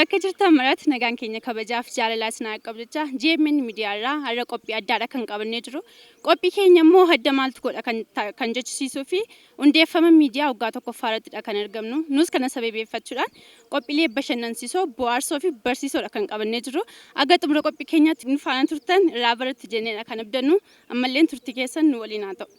Bakka jirtan maratti nagaan keenya kabajaaf jaalalaa isin haa qabu jecha GMN miidiyaa irraa har'a qophii addaadha kan qabannee jiru. Qophii keenya immoo adda maaltu godha kan jechisiisuu fi hundeeffama miidiyaa waggaa tokkoffaa irrattidha kan argamnu. Nus kana sababeeffachuudhaan qophiilee bashannansiisoo, bohaarsoo fi barsiisoodha kan qabannee jiru. Aga xumura qophii keenyaatti nu faana turtan irraa barattu jenneedha kan abdannu. Ammalleen turtii keessan nu waliin haa ta'u.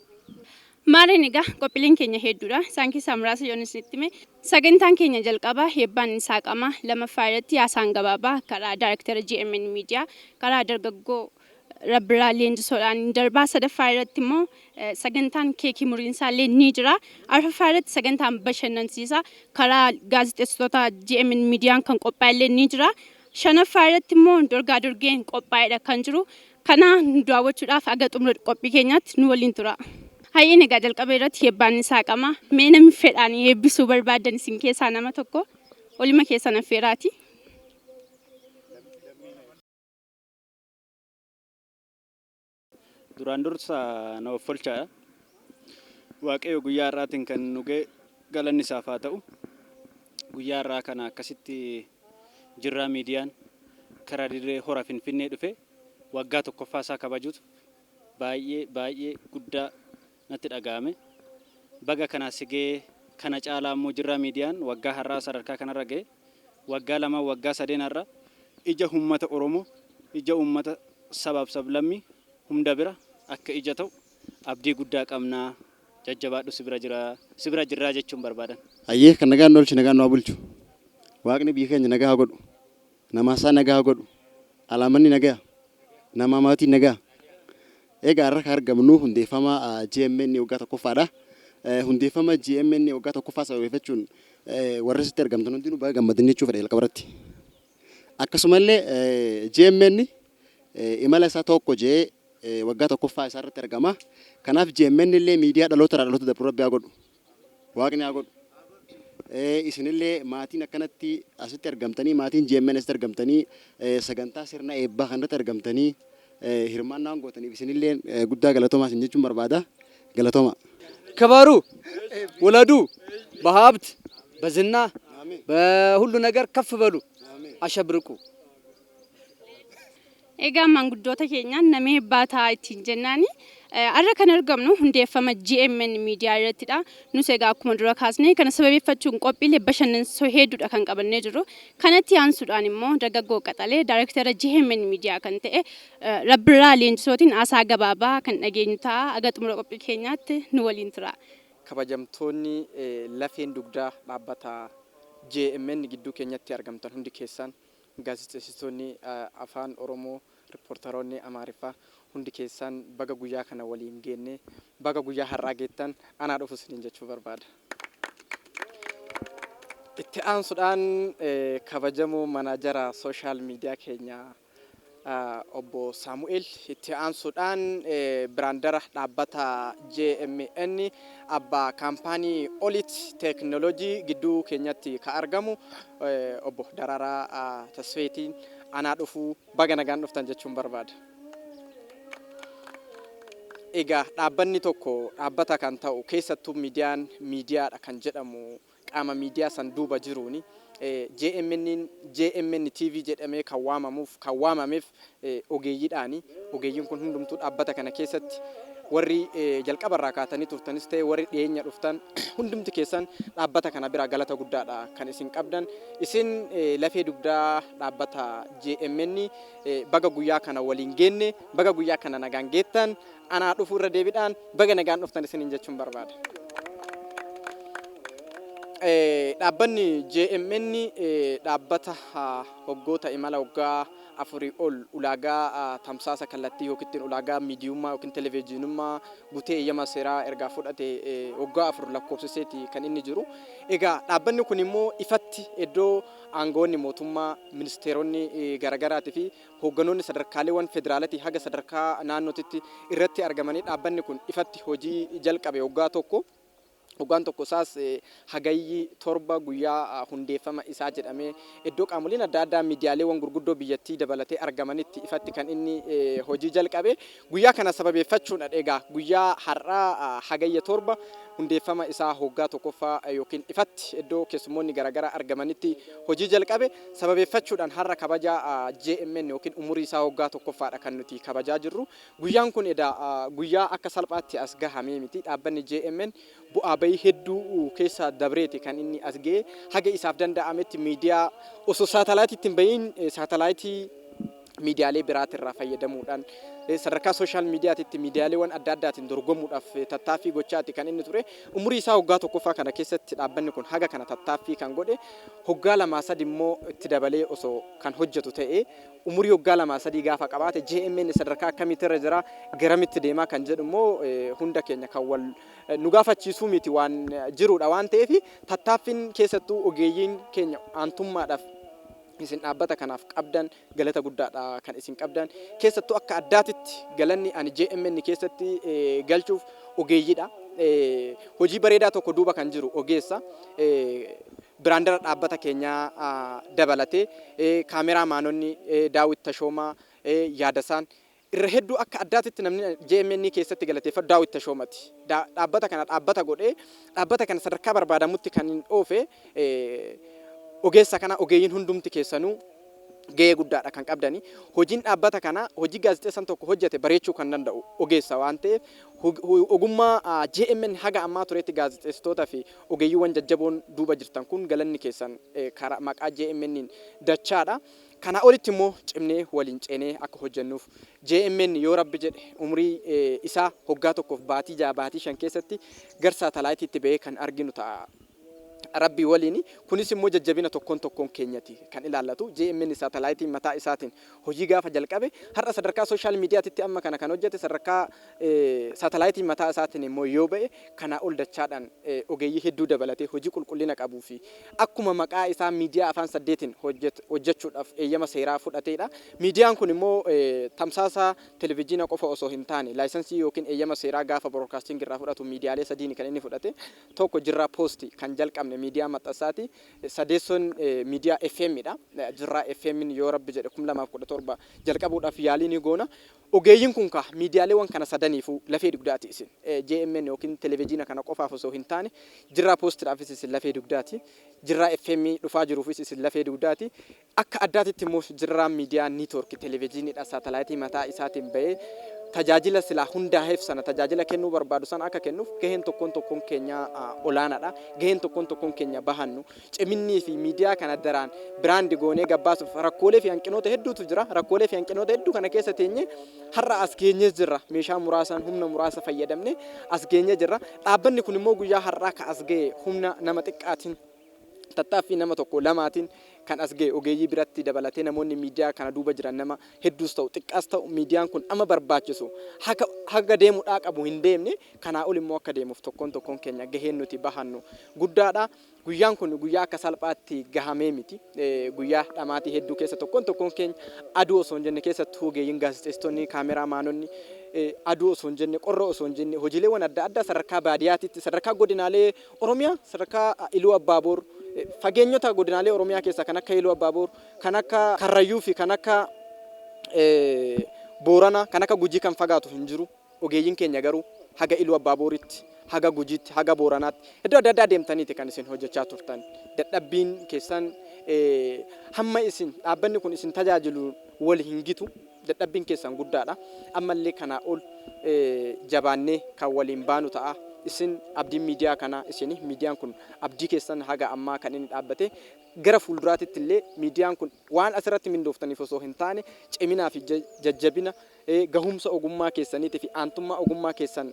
Maarreen egaa qophiileen keenya hedduudha. Isaan keessaa muraasa yoon isinitti hime sagantaan keenya jalqabaa eebbaan ni saaqama. Lamaffaa irratti haasaan gabaabaa karaa daayirektara GMN Miidiyaa karaa dargaggoo Rabbiraa Leenjisoodhaan ni darba. Sadaffaa irratti immoo sagantaan keekii muriinsaa illee ni jira. Arfaffaa irratti sagantaan bashannansiisaa karaa gaazexeessitoota GMN Miidiyaan kan qophaa'e illee ni jira. Shanaffaa irratti immoo dorgaa dorgeen qophaa'edha kan jiru. Kana nu daawwachuudhaaf aga xumura qophii keenyaatti nu waliin tura. Hayyeen egaa jalqaba irratti eebbaan ni saaqama. Mee namni fedhaan eebbisuu barbaadan isin keessaa nama tokko olima keessan affeeraati. Duraan dursa na offolchaadha. Waaqayyo guyyaa har'aatiin kan nu ga'e galanni isaaf haa ta'u. Guyyaa har'aa kana akkasitti Jirraa Miidiyaan karaa dirree hora Finfinnee dhufe waggaa tokkoffaa isaa kabajuutu baay'ee baay'ee guddaa natti dhaga'ame. Baga kanaa si ga'e kana caalaa immoo Jirraa Miidiyaan waggaa har'aa sadarkaa kanarra ga'e waggaa lama waggaa sadeen har'a ija uummata Oromoo ija uummata sabaaf sablammii hunda bira akka ija ta'u abdii guddaa qabna jajjabaadhu si bira jira si bira jirraa jechuun barbaadan. Hayyee kan nagaan nu oolche nagaan nu haa bulchu. Waaqni biyya keenya nagaa haa godhu. Namaa isaa nagaa haa godhu. Alaamanni nagaya. Namaa maatiin nagaa. Egaa har'a kan argamnu hundeeffama GMN waggaa tokkoffaadha. Hundeeffama GMN waggaa tokkoffaa sababeeffachuun warri asitti argamtan hundinuu baga gammaddan jechuu fedha jalqaba irratti. Akkasumallee GMN imala isaa tokko je'ee waggaa tokkoffaa isaa irratti argama. Kanaaf GMN illee miidiyaa dhaloota irraa dhaloota dabru Rabbi haa godhu. Waaqni haa godhu. Isinillee maatiin akkanatti asitti argamtanii maatiin GMN asitti argamtanii sagantaa sirna eebbaa kanarratti argamtanii hirmaannaa waan gootaniif isinillee guddaa galatoomaa isin jechuun barbaada. Galatoomaa. ክበሩ፣ ውለዱ፣ በሀብት በዝና በሁሉ ነገር ከፍ በሉ፣ አሸብርቁ። Egaa maanguddoota keenyaan nama eebbaa ta'a ittiin jennaani. Har'a kan argamnu hundeeffama GMN miidiyaa irrattidha. Nus egaa akkuma dura kaasne kana sababeeffachuun qophiilee bashannansiisoo hedduudha kan qabannee jirru. Kanatti aansuudhaan immoo dargaggoo Qaxalee daayirektara GMN miidiyaa kan ta'e Rabbirraa Leenjisootiin haasaa gabaabaa kan dhageenyu ta'a. Aga xumura qophii keenyaatti nu waliin tura. Kabajamtoonni lafeen dugdaa dhaabbata JMN gidduu keenyatti argamtan hundi keessan, gaazexeessitoonni afaan Oromoo, riippoortaroonni Amaariffaa hundi keessan baga guyyaa kana waliin geenne, baga guyyaa har'aa geettan, anaa dhufu isiniin jechuu barbaada. Itti aansuudhaan kabajamoo manaajara sooshaal miidiyaa keenya obbo Saamu'eel, itti aansuudhaan biraandara dhaabbata JMN abbaa kaampaanii Olit Teekinooloojii gidduu keenyatti ka argamu obbo Daraaraa Tasfeetiin anaa dhufuu, baga nagaan dhuftan jechuun barbaada. Egaa dhaabbanni tokko dhaabbata kan ta'u, keessattuu miidiyaan miidiyaadha kan jedhamu qaama miidiyaa san duuba jiruuni. JMN JMN TV jedhamee kan waamamuuf kan waamameef ogeeyyiidhaani. Ogeeyyiin kun hundumtuu dhaabbata kana keessatti warri jalqabarraa kaatanii turtanis ta'e warri dhiyeenya dhuftan hundumti keessan dhaabbata kana bira galata guddaadha kan isin qabdan. Isin lafee dugdaa dhaabbata JMN. Baga guyyaa kana waliin geenne, baga guyyaa kana nagaan geettan, anaa dhufuu, irra deebiidhaan baga nagaan dhuftan isiniin jechuun barbaada. Dhaabbanni JMN dhaabbata waggoota imala waggaa 4 ol ulaagaa tamsaasa kallattii yookiin ulaagaa miidiyummaa yookiin televezyiinummaa guutee eeyyama seeraa ergaa fudhate waggaa 4 lakkoofsiseeti kan inni jiru. Egaa dhaabbanni kun immoo ifatti iddoo aangawoonni mootummaa, ministeeronni garaagaraatii fi hoogganoonni sadarkaaleewwan federaalatii haga sadarkaa naannootitti irratti argamanii dhaabbanni kun ifatti hojii jalqabe waggaa tokko. Hoggaan tokko isaas Hagayyi 7 guyyaa hundeeffama isaa jedhamee iddoo qaamoleen adda addaa miidiyaaleewwan gurguddoo biyyattii dabalatee argamanitti ifatti kan inni hojii jalqabe. Guyyaa kana sababeeffachuudha egaa guyyaa har'aa Hagayya 7 hundeeffama isaa hoggaa tokkoffaa yookiin ifatti iddoo keessummoonni garaagaraa argamanitti hojii jalqabe sababeeffachuudhaan har'a kabaja JMN yookiin umurii isaa hoggaa tokkoffaadha kan nuti kabajaa jirru. Guyyaan kun edaa guyyaa akka salphaatti as gahamee miti. Dhaabbanni JMN bu'aa bahii hedduu keessa dabreeti kan inni as ga'e. Haga isaaf danda'ametti miidiyaa osoo saatalaayitiitti hin bahiin saatalaayitii miidiyaalee biraatirraa fayyadamuudhaan sadarkaa sooshaal miidiyaatitti miidiyaaleewwan adda addaatiin dorgomuudhaaf tattaaffii gochaati kan inni ture. Umurii isaa waggaa tokkoffaa kana keessatti dhaabbanni kun haga kana tattaaffii kan godhe, hoggaa lamaa sadi immoo itti dabalee osoo kan hojjetu ta'ee, umurii waggaa lamaa sadii gaafa qabaate JMN sadarkaa akkamiitirra jira, garamitti deemaa kan jedhu immoo hunda keenya kan wal nu gaafachiisuu miti, waan jirudha waan ta'eef, tattaaffiin keessattuu ogeeyyiin keenya aantummaadhaaf isin dhaabbata kanaaf qabdan galata guddaadha kan isin qabdan. Keessattuu akka addaatitti galanni ani JMN keessatti galchuuf ogeeyyiidha. Hojii bareedaa tokko duuba kan jiru ogeessa. Biraandara dhaabbata keenyaa dabalatee kaameraa maanonni Daawit Tashoomaa, Yaadasaan, irra hedduu akka addaatitti namni JMN keessatti galateeffatu Daawit Tashoomati. Dhaabbata kana dhaabbata godhee dhaabbata kana sadarkaa barbaadamutti kan hin oofe ogeessa kana. Ogeeyyiin hundumti keessanuu gahee guddaadha kan qabdani. Hojiin dhaabbata kana, hojii gaazexeessan tokko hojjete bareechuu kan danda'u ogeessa waan ta'eef, ogummaa JMN haga ammaa turetti gaazexeessitoota fi ogeeyyiiwwan jajjaboon duuba jirtan kun galanni keessan karaa maqaa JMN'n dachaadha. Kanaa olitti immoo cimnee waliin ceenee akka hojjennuuf, JMN yoo Rabbi jedhe umrii isaa hoggaa tokkoof baatii 6, baatii 5 keessatti gar saatalaayitiitti bahee kan arginu ta'a. Rabbii waliin. Kunis immoo jajjabina tokkoon tokkoon keenyati kan ilaallatu. JMN saatalaayitii mataa isaatiin hojii gaafa jalqabe, har'a sadarkaa sooshaal miidiyaatitti amma kana kan hojjete, sadarkaa saatalaayitii mataa isaatiin immoo yoo ba'e kanaa ol dachaadhaan ogeeyyii hedduu dabalatee hojii qulqullina qabuu fi akkuma maqaa isaa miidiyaa afaan 8n hojjechuudhaaf eeyyama seeraa fudhateedha. Miidiyaan kun immoo tamsaasa televijiina qofa osoo hin taane, laayisansii yookiin eeyyama seeraa gaafa broadcasting irraa fudhatu miidiyaalee sadiini kan inni fudhate. Tokko Jirraa Poosti kan jalqabne miidiyaa maxxansaati. Sadeessoon miidiyaa FM dha. Jirraa FM yoo Rabbi jedhe 2017 jalqabuudhaaf yaalii ni goona. Ogeeyyiin kun kaa miidiyaaleewwan kana sadaniifuu lafee dugdaati isin. JMN yookiin televijiina kana qofaaf osoo hin taane, Jirraa Poostiidhaafis isin lafee dugdaati. Jirraa FM dhufaa jiruufis isin lafee dugdaati. Akka addaatitti immoo Jirraa Miidiyaa Niitwoork televijiiniidha saatalaayitii mataa isaatiin bahee tajaajila silaa hundaa'eef sana tajaajila kennuu barbaadu sana akka kennuuf gaheen tokkoon tokkoon keenyaa olaanaadha. Gaheen tokkoon tokkoon keenya bahannu ciminnii fi miidiyaa kana daraan biraandi goonee gabbaasuuf rakkoolee fi hanqinoota hedduutu jira. Rakkoolee fi hanqinoota hedduu kana keessa teenyee har'a as geenyee jirra. Meeshaa muraasaan, humna muraasa fayyadamnee as geenyee jirra. Dhaabbanni kun immoo guyyaa har'aa ka as ga'e humna nama xiqqaatiin, tattaaffii nama tokko lamaatiin kan as ga'e, ogeeyyii biratti dabalatee namoonni miidiyaa kana duuba jiran nama hedduus ta'u xiqqaas ta'u, miidiyaan kun amma barbaachisu haga haga deemuudhaa qabu hin deemne. Kanaa ol immoo akka deemuuf tokkoon tokkoon keenya gaheen nuti bahannu guddaadha. Guyyaan kun guyyaa akka salphaatti gahamee miti. Guyyaa dhamaatii hedduu keessa tokkoon tokkoon keenya aduu osoo hin jenne, keessattuu ogeeyyiin gaazexeessitoonni, kaameraa maanonni, aduu osoo hin jenne, qorra osoo hin jenne, hojiileewwan adda addaa sadarkaa baadiyyaatitti, sadarkaa godinaalee Oromiyaa, sadarkaa Iluu Abbaaboor, fageenyota godinaalee Oromiyaa keessaa kan akka Iluu Abbaaboor, kan akka Karrayyuu fi kan akka Booranaa, kan akka Gujii kan fagaatu hin jiru. Ogeeyyiin keenya garuu haga Iluu Abbaabooritti, haga Gujiitti, haga Booranaatti iddoo adda addaa deemtaniiti kan isin hojjechaa turtan. Dadhabbiin keessan hamma isin dhaabbanni kun isin tajaajilu wal hin gitu. Dadhabbiin keessan guddaadha. Ammallee kanaa ol jabaannee kan waliin baanu ta'a. Isin abdiin miidiyaa kanaa isini. Miidiyaan kun abdii keessan haga ammaa kan inni dhaabbate. Gara fuulduraatitti illee miidiyaan kun waan asirratti mindooftaniif osoo hin taane, ciminaa fi jajjabina, gahumsa ogummaa keessaniitii fi aantummaa ogummaa keessan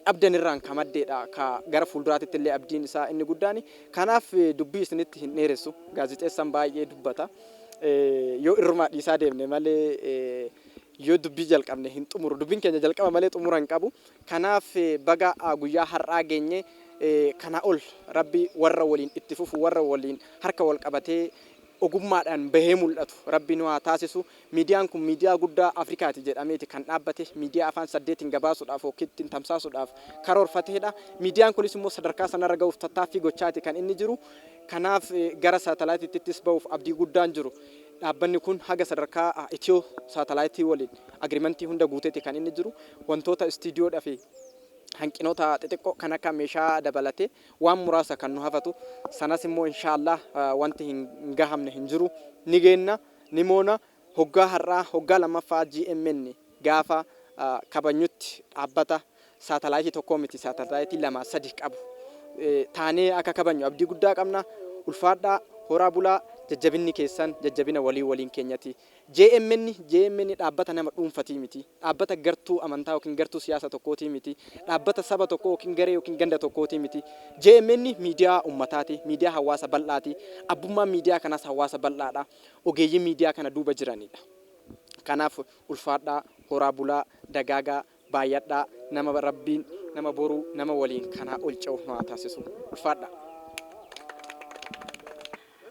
qabdanirraan ka maddeedha ka gara fuulduraatitti illee abdiin isaa inni guddaani. Kanaaf dubbii isinitti hin dheeressu. Gaazexeessaan baay'ee dubbata. Yoo irrumaa dhiisaa deemne malee, yoo dubbii jalqabne hin xumuru. Dubbiin keenya jalqaba malee xumura hin qabu. Kanaaf baga guyyaa har'aa geenye. Kana ol Rabbi warra waliin itti fufu, warra waliin harka wal qabatee ogummaadhaan bahee mul'atu Rabbi nu haa taasisu. Miidiyaan kun miidiyaa guddaa Afrikaati jedhameeti kan dhaabbate. Miidiyaa afaan saddeetiin gabaasuudhaaf yookiin ittiin tamsaasuudhaaf karoorfateedha. Miidiyaan kunis immoo sadarkaa sanarra gahuuf tattaaffii gochaati kan inni jiru. Kanaaf gara saatalaayitiittis bahuuf abdii guddaan jiru. Dhaabbanni kun haga sadarkaa Itiyoo saatalaayitii waliin agiriimantii hunda guuteeti kan inni jiru. Wantoota istiidiyoodhaa fi hanqinoota xixiqqoo kan akka meeshaa dabalatee waan muraasa kan nu hafatu sanas immoo inshaallah wanti hin gahamne hin jiru ni geenna ni moona hoggaa har'aa hoggaa lammaffaa GMN gaafa kabanyutti dhaabbata saatalaayitii tokkoo miti saatalaayitii lama sadi qabu taanee akka kabanyu abdii guddaa qabna ulfaadhaa horaa bulaa jajjabinni keessan jajjabina walii waliin keenyati JMN, JMN dhaabbata nama dhuunfatii miti. Dhaabbata gartuu amantaa yookiin gartuu siyaasa tokkootii miti. Dhaabbata saba tokkoo yookiin garee yookiin ganda tokkootii miti. JMN miidiyaa ummataati, miidiyaa hawaasa bal'aati. Abbummaan miidiyaa kanaas hawaasa bal'aadha. Ogeeyyii miidiyaa kana duuba jiraniidha. Kanaaf ulfaadhaa, horaa bulaa, dagaagaa, baay'adhaa, nama Rabbiin, nama boruu, nama waliin kanaa ol ce'u nu haa taasisu. Ulfaadhaa!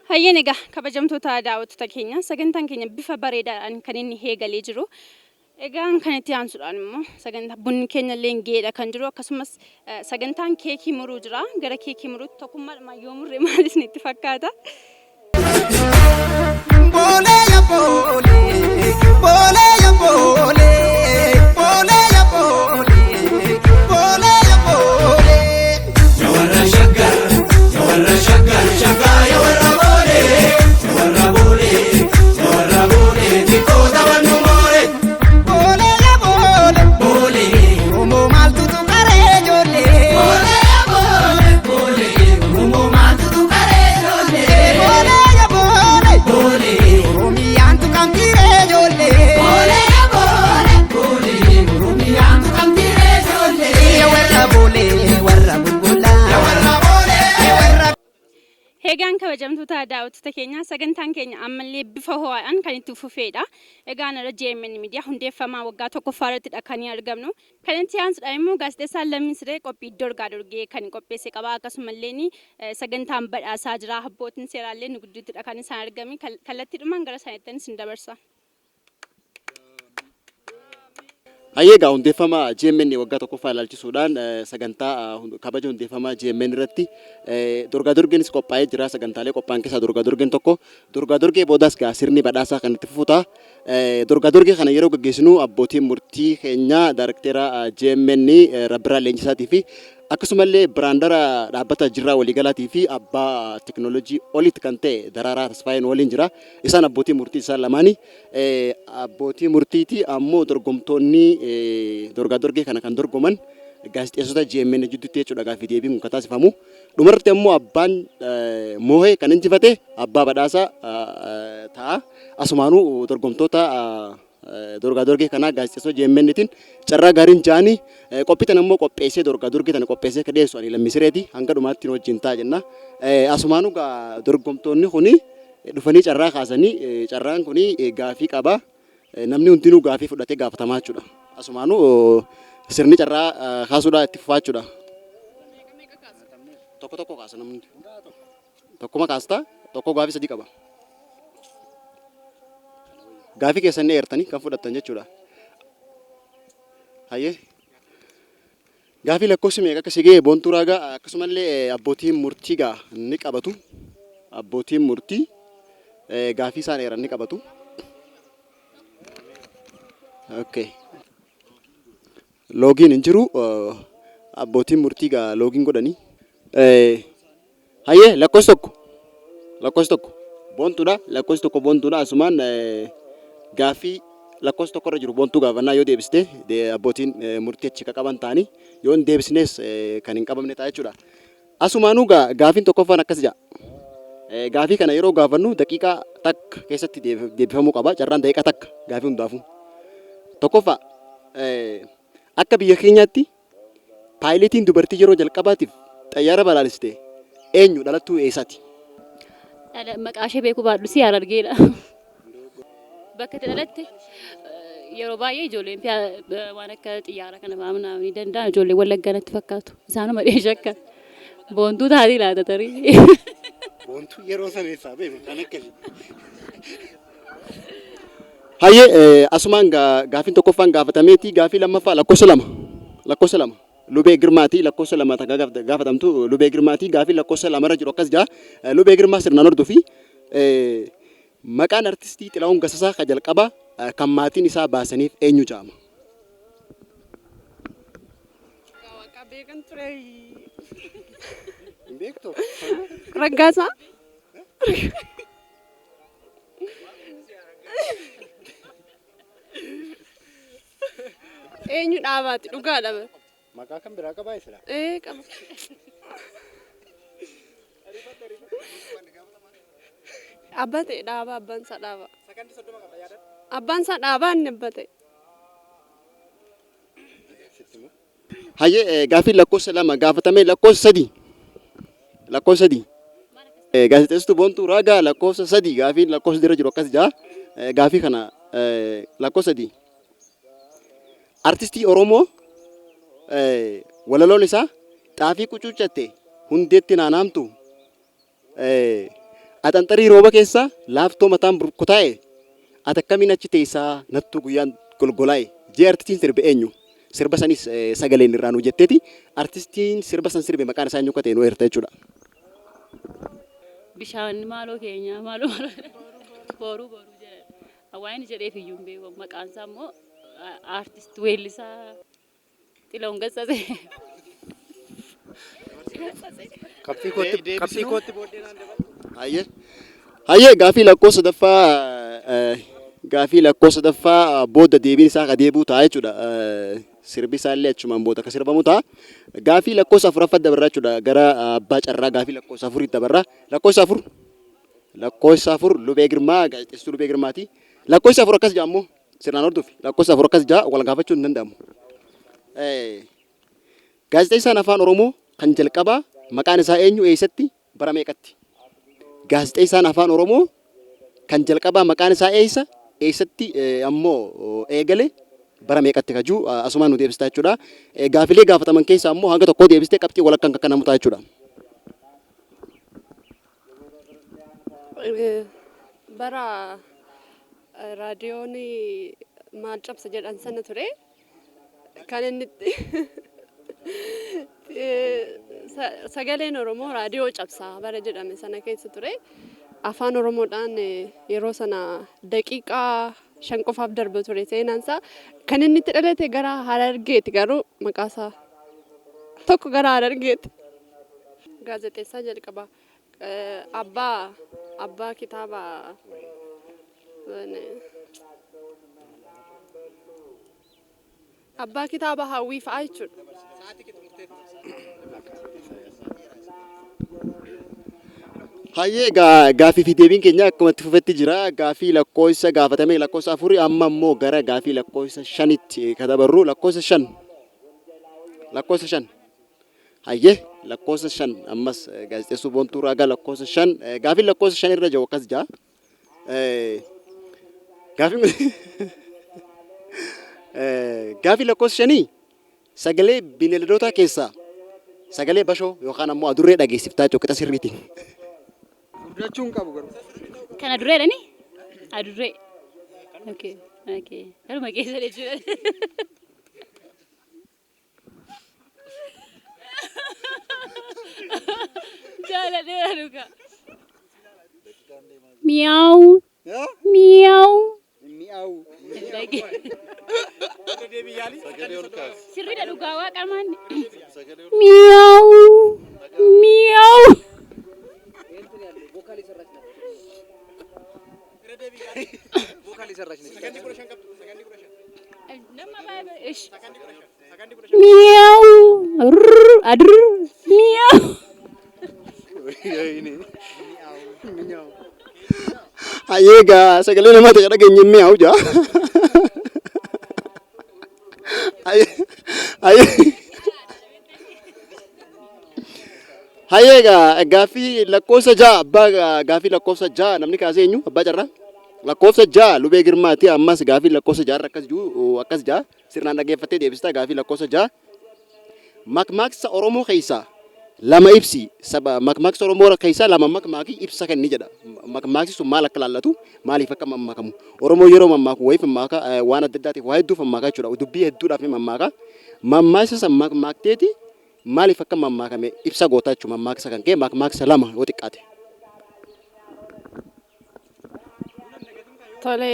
Hayyeen egaa kabajamtoota daawwattoota keenya sagantaan keenya bifa bareedaadhaan kan inni eegalee jiru. Egaan kan itti aansuudhaan immoo sagantaa bunni keenya illee geedha kan jiru akkasumas sagantaan keekii muruu jira. Gara keekii muruutti tokkummaadhumaan yoo murre maal isinitti fakkaata? Boolee ya boolee, boolee ya boolee, boolee ya boolee, boolee ya boolee. Boolee ya boolee, boolee, Oromoo maaltu tuqaree ijoollee? Boolee ya boolee, boolee, Oromoo maaltu tuqaree ijoollee? Boolee ya boolee, boolee, Oromiyaan tuqamtiiree ijoollee? Boolee ya boolee, boolee, Oromiyaan tuqamtiiree ijoollee? Ya warra boolee, warra bulbulaa. Ya warra boolee, warra. Egaan kabajamtoota daawwattoota keenya sagantaan keenya ammallee bifa ho'aadhaan kan itti fufeedha. Egaan irra JMN Miidiyaa hundeeffamaa waggaa tokkoffaa irrattidha kan argamnu. Kan itti aansuudhaan immoo gaazexeessaan Lammii Siree qophii dorgaa dorgee kan qopheesse qaba. Akkasumallee sagantaan badhaasaa jira. Abbootiin seeraallee nu gidduuttidha kan isaan argame. Kallattiidhumaan gara isaaniitti isin dabarsa. Hayyee egaa hundeeffama GMN waggaa tokkoffaa ilaalchisuudhaan sagantaa kabaja hundeeffama GMN irratti dorgaa dorgeenis qophaa'ee jira. Sagantaalee qophaa'an keessaa dorgaa dorgeen tokko. Dorgaa dorgee boodaas gaa sirni badhaasaa kan itti fufu ta'a. Dorgaa dorgee kana yeroo gaggeessinu abbootiin murtii keenya daarekteera GMN Rabbiraa Leenjisaatii fi akkasumallee biraandara dhaabbata Jirraa Waliigalaatii fi abbaa teknoolojii olitti kan ta'e Daraaraa Tasfaayeen waliin jira. Isaan abbootii murtii isaan lamaani. Abbootii murtiiti ammoo dorgomtoonni dorgaa dorgee kana kan dorgoman gaazexeessota GMN jidduutti jechuudha gaaffii deebiin kun kan taasifamu. Dhumarratti ammoo abbaan moohee kan injifate abbaa badhaasa ta'a. Asumaanuu dorgomtoota dorgaa dorgee kanaa gaazexeessota GMNtiin carraa gaariin ja'anii qophii tana immoo qopheessee dorgaa dorgee tana qopheessee akka dhiyeessu ani Lammii Sireeti hanga dhumaatti nu wajjin ta'a jenna. Asumaanuu dorgomtoonni kuni dhufanii carraa kaasanii carraan kuni gaafii qaba. Namni hundinuu gaafii fudhatee gaafatamaa jechuudha. Asumaanuu sirni carraa kaasuudhaa itti fufaa jechuudha. Tokko tokko kaasa namni hundi. Tokkuma kaasta tokko gaafii sadii qaba. Gaafii keessan ni eertanii kan fudhattan jechuudha. Hayyee. Gaafii lakkoofsi meeqa akka si ga'e Boontuu Raagaa akkasumallee abbootiin murtii gaa ni qabatu. Abbootiin murtii gaafii isaan eeran ni qabatu. Okay. Loogiin hin jiru. Abbootiin murtii gaa loogiin godhanii. Hayyee lakkoofsi tokko. Lakkoofsi tokko. Boontuudha. Lakkoofsi tokko boontuudha. Asumaan gaaffii lakkoofsa tokko irra jiru boontuu gaafannaa yoo deebiste abbootiin murtii achi qaban ta'anii yoo hin deebisnes kan hin qabamne ta'a jechuudha. Asumaanuu gaaffiin tokkoffaan akkas jedha. Gaaffii kana yeroo gaafannu daqiiqaa takka keessatti deebifamuu qaba. Carraan daqiiqaa takka gaaffii hundaafuu. Tokkoffaa akka biyya keenyaatti Paayileetiin dubartii yeroo jalqabaatiif xayyaara balaaliste eenyu? Dhalattuu eessaati? Dhala maqaa ishee beekuu baadhus Harargeedha. Bakka itti dhalatte yeroo baay'ee ijoolleen waan akka xiyyaara kana fa'aa ni danda'an ijoollee Wallaggaa natti fakkaatu. Isaanuma dhee shakka. Boontuu taatii laata tarii. Boontuu yeroo sana eessaa beeku kan akkasii. Hayyee asumaan gaafiin tokkoffaan gaafatameeti gaafii lammaffaa lakkoofsa 2 lakkoofsa 2 Lubee Girmaati lakkoofsa 2 takka gaafatamtu Lubee Girmaati gaafii lakkoofsa 2 irra jiru akkas jaa Lubee Girmaa sirnaan hordofi maqaan artistii Xilahuun Gasasaa ka jalqabaa kan maatiin isaa baasaniif eenyu ja'ama? Waaqa beekan ture. Hin beektu? Raggaasaa. Eenyu dhaabaati dhugaadha. Maqaa kan biraa qabaa isla? Ee qaba. Abbaa ta'e dhaabaa abbaan isaa dhaabaa. Abbaan isaa dhaabaa inni abbaa ta'e. Hayyee gaaffiin lakkoofsa 2 gaafatame lakkoofsa 3 lakkoofsa 3 gaazexeessituu Boontuu Raagaa lakkoofsa 3 gaaffiin lakkoofsa irra jiru akkas jaa gaaffii kana lakkoofsa 3 artistii Oromoo walaloon isaa xaafii qucuuccatte hundeetti naanaamtu Axanxarii rooba keessa laaftoo mataan burkutaa'e ati akkamiin achi teessaa nattuu guyyaan golgolaa'e jee artistiin sirbe eenyu? Sirba sanis sagaleen irraa nuu jetteeti artistiin sirba san sirbe maqaan isaa eenyu akka ta'e nuu eerta jechuudha. Bishaan maaloo keenya maaloo maaloo booruu booruu jedhan. Waan inni jedheef iyyuu hin beeku. Maqaan isaa immoo aartist weellisaa Xilahuun Gassasee. Qabxii kootti qabxii kootti booddee naan dabalta. Hayyee. Hayyee gaafii lakkoofsa sadaffaa gaafii lakkoofsa sadaffaa booda deebiin isaa ka deebi'u ta'a jechuudha. Sirbi isaa illee achumaan booda ka sirbamu ta'a. Gaafii lakkoofsa afuraffaa dabarra jechuudha. Gara abbaa carraa gaafii lakkoofsa afuritti dabarra. Lakkoofsa afur. Lakkoofsa afur Lubee Girmaa gaazexeessituu Lubee Girmaati. Lakkoofsa afur akkas jedha ammoo. Sirnaan hordofi. Lakkoofsa afur akkas ja'a wal gaafachuun hin danda'amu. Gaazexeessaan Afaan Oromoo kan jalqabaa maqaan isaa eenyu eessatti bara meeqatti? Gaazexeessaan Afaan Oromoo kan jalqabaa maqaan isaa eessa eessatti ammoo eegale bara meeqatti kajuu asumaan nu deebistaa jechuudha. Gaafilee gaafataman keessaa ammoo hanga tokkoo deebistee qabxii walakkaan kan kennamu ta'a jechuudha. Bara raadiyoon maal cabsa jedhan sana ture. Kan inni sagaleen Oromoo raadiyoo cabsa bara jedhame sana keessa ture. Afaan Oromoodhaan yeroo sana daqiiqaa 5 qofaaf darba ture seenaan isaa. Kan inni itti dhalate gara Harargeeti garuu maqaasaa tokko gara Harargeeti. Gaazexeessaa jalqabaa. Abbaa abbaa kitaaba abbaa kitaaba hawwii fa'aa jechuudha. Hayyee egaa gaaffii fi deebiin keenya akkuma itti fufetti jira. Gaaffii lakkoofsa gaafatame lakkoofsa afurii amma immoo gara gaaffii lakkoofsa shanitti kan dabarru lakkoofsa shan. Lakkoofsa shan. Hayyee lakkoofsa 5 ammas gaazexeessuu Boontuu Raagaa lakkoofsa 5 gaafiin lakkoofsa 5 irra jiru akkas jaa. Gaafiin gaafii lakkoofsa shanii sagalee bineeldootaa keessaa sagalee bashoo yookaan ammoo adurree dhageessiftaa jechuudha qixa sirriitiin. Furdachuu hin qabu garuu. Kan adurree jedhani? Adurree. Okay. Okay. Garuma keessa jechuudha. Jaaladheera dhugaa. Miyaa'u. Miyaa'u. Mi'aawu. Sirriidha dhugaa waaqa maanni. Miyaa'u. Miyaa'u. Miyaa'u. Rrrr. Adurr. Miyaa'u. Hayyee egaa sagalee namaa ta'e dhageenye mi'aawu jaa. Hayyee hayyee. Hayyee egaa gaaffii lakkoofsa ja'a abbaa gaaffii lakkoofsa ja'a namni kaasee eenyu abbaa carraa lakkoofsa ja'a lubee girmaati ammas gaaffii lakkoofsa ja'a irra akkas jiru akkas ja'a sirnaan dhaggeeffattee deebistaa gaaffii lakkoofsa ja'a makmaaksa Oromoo keessaa Lama ibsi. Saba makmaaksa Oromoo keessaa lama makmaaki ibsa kenni jedha. Makmaaksi sun maal akka laallatu, maaliif akka mammaakamu. Oromoo yeroo mammaaku wayiif mammaaka, waan adda addaatiif waa hedduuf mammaaka jechuudha. Dubbii hedduudhaaf ni mammaaka. Mammaaksa san makmaakteeti maaliif akka mammaakame ibsa goota jechuudha. Mammaaksa kan kee makmaaksa lama yoo xiqqaate. Tole,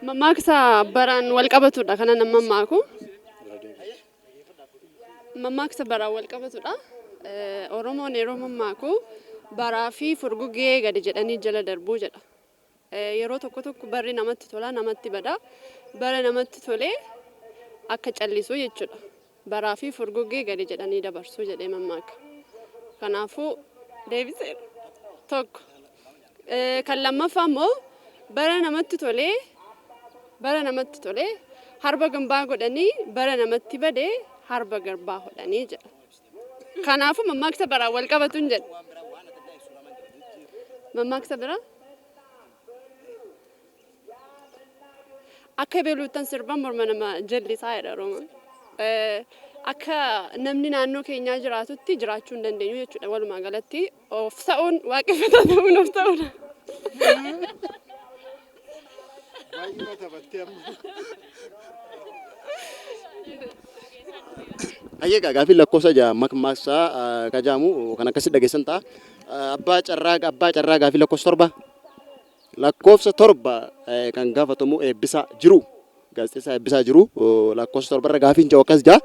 mammaaksa baraan wal qabatudha kana nan mammaaku. Mammaaksa baraan wal qabatudha. Oromoon yeroo mammaaku baraa fi furguggee gadi jedhanii jala darbuu jedha. Yeroo tokko tokko barri namatti tola namatti bada. Bara namatti tolee akka callisuu jechuudha. Baraa fi furguggee gadi jedhanii dabarsuu jedhee mammaaka. Kanaafuu deebiseera. Tokko. Kan lammaffaa immoo bara namatti tolee bara namatti tolee harba gambaa godhanii bara namatti bade harba garbaa hodhanii jedha. Kanaafuu mammaaksa baraan wal qabatu hin jedha. Mammaaksa biraa? Akka ebeluuttan sirban morma nama jallisaa jedha Oromoon. Akka namni naannoo keenyaa jiraatutti jiraachuu hin dandeenyu jechuudha. Walumaa galatti of ta'uun waaqeffataa ta'uun of ta'uudha. Hayyee egaa gaaffiin lakkoofsa ja'a makmaaksaa ka ja'amu kan akkasi dhageessan ta'a. Abbaa carraa abbaa carraa gaaffii lakkoofsa torba. Lakkoofsa 7 kan gaafatamu Eebbisaa Jiruu. Gaazexeessaa Eebbisaa Jiruu lakkoofsa 7 irra gaafiin jiru akkas jaa.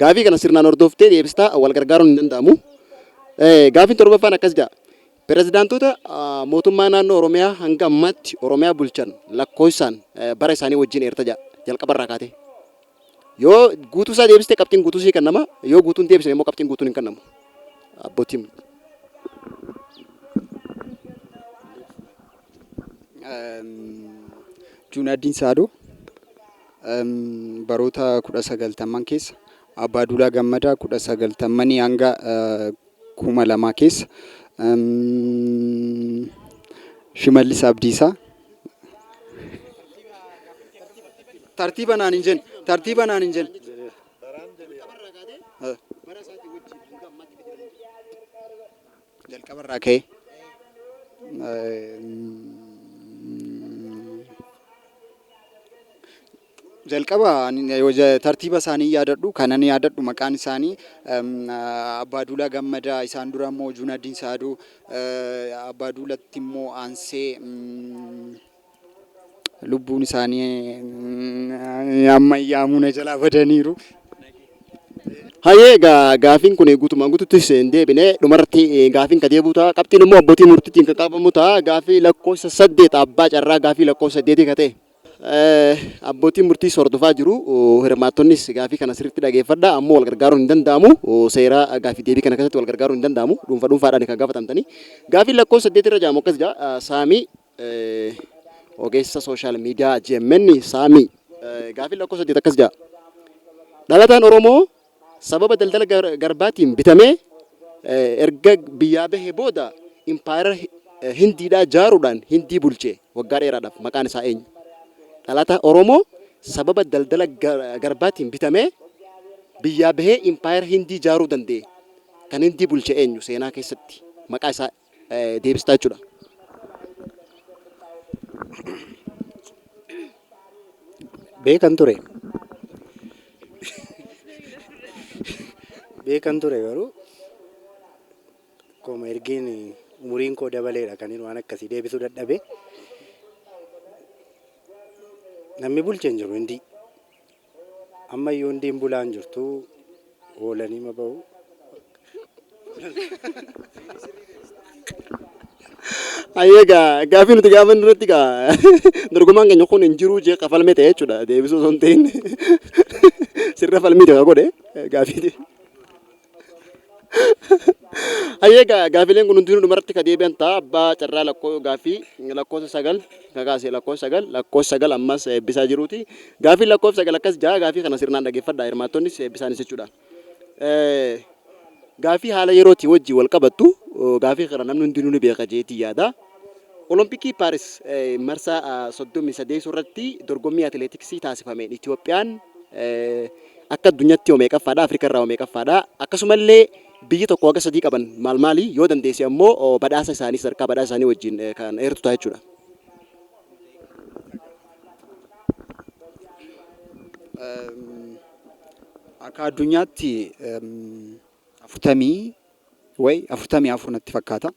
Gaafii kana sirnaan hordoftee deebistaa wal gargaaruun hin danda'amu. Gaafiin torbaffaan akkas jaa. Pirezidaantota mootummaa naannoo Oromiyaa hanga ammaatti Oromiyaa bulchan lakkoofsaan bara isaanii wajjin eerta jaa. Jalqabarraa kaatee. Yoo guutuu isaa deebiste qabxiin guutuu sii kennama. Yoo guutuu hin deebisne immoo qabxiin guutuun hin kennamu. Abbootiin. Juunaddiin Saadoo baroota 1990n keessa, Abbaa Duulaa Gammadaa 1990 hanga 2000 keessa, Shimallis Abdiisaa. Tartiiba naan hin jenne. Tartiiba naan hin jenne. Jalqaba irraa ka'ee. Jalqaba tartiiba isaanii yaadadhu. Kanan yaadadhu maqaan isaanii Abbaa Duulaa Gammadaa, isaan dura immoo Juunaddiin Saadoo, Abbaa Duulatti immoo aansee lubbuun isaanii ammayyaamuu na jalaa badaniiru. Hayyee egaa gaafiin kun guutumaan guututti hin deebine dhumarratti gaafiin ka deebi'u ta'a. Qabxiin immoo abbootii murtiitiin kan qabamu ta'a. Gaafii lakkoofsa saddeet abbaa carraa gaafii lakkoofsa saddeetii ka ta'e. Abbootiin murtiis hordofaa jiru. Hirmaattonnis gaafii kana sirriitti dhageeffadha. Ammoo wal gargaaruun hin danda'amu. Seera gaafii deebii kana keessatti wal gargaaruun hin danda'amu. Dhuunfa dhuunfaadhaan kan gaafatamtani. Gaafiin lakkoofsa saddeet irra jedhamu akkas jedha. Saamii ogeessa sooshaal miidiyaa GMN Saamii gaafiin lakkoofsa 8 akkas jedha. Dhalataan Oromoo sababa daldala garbaatiin bitamee erga biyyaa bahee booda impaayera Hindiidhaa jaaruudhaan Hindii bulche waggaa dheeraadhaaf maqaan isaa eenyu? Dhalataa Oromoo sababa daldala garbaatiin bitamee biyyaa bahee impaayera Hindii jaaruu danda'e kan Hindii bulche eenyu seenaa keessatti maqaa isaa deebistaa jechuudha. Beekan ture. Beekan ture garuu akkuma ergiin umuriin koo dabaleedha kan inni waan akkasii deebisuu dadhabe. Namni bulche hin jiru hindii. Ammayyuu hindiin bulaa hin jirtu oolanii ma bahu. Hayyee egaa gaaffii nuti gaafannu irratti egaa dorgomaan keenya kun hin jiruu jee kafalmee ta'e jechuudha. Deebisuu osoo hin ta'in sirra falmii ta'e godhe gaaffii. Hayyee egaa gaaffileen kun hundinuu dhumarratti ka deebi'an ta'a. Abbaa carraa lakkoo gaaffii lakkoofsa 9 ka kaase lakkoofsa 9 lakkoofsa 9 ammas eebbisaa jiruuti. Gaaffiin lakkoofsa 9 akkas ja'a gaaffii kana sirnaan dhageeffadha hirmaattonnis eebbisaanis jechuudha. Gaaffii haala yerootii wajjin wal qabattu gaaffii kana namni hundinuu ni beeka jeetii yaada. Olompikii Paaris marsaa 38 irratti dorgommii atileetiksii taasifameen Itoophiyaan akka addunyaatti hoo meeqaffaadha? Afrika irraa hoo meeqaffaadha? Akkasumallee Biyyi tokko haga sadii qaban maal maali? Yoo dandeesse ammoo badhaasa isaanii sadarkaa badhaasa isaanii wajjin kan eertu ta'a jechuudha. Akka addunyaatti afurtamii wayi 44 natti fakkaata.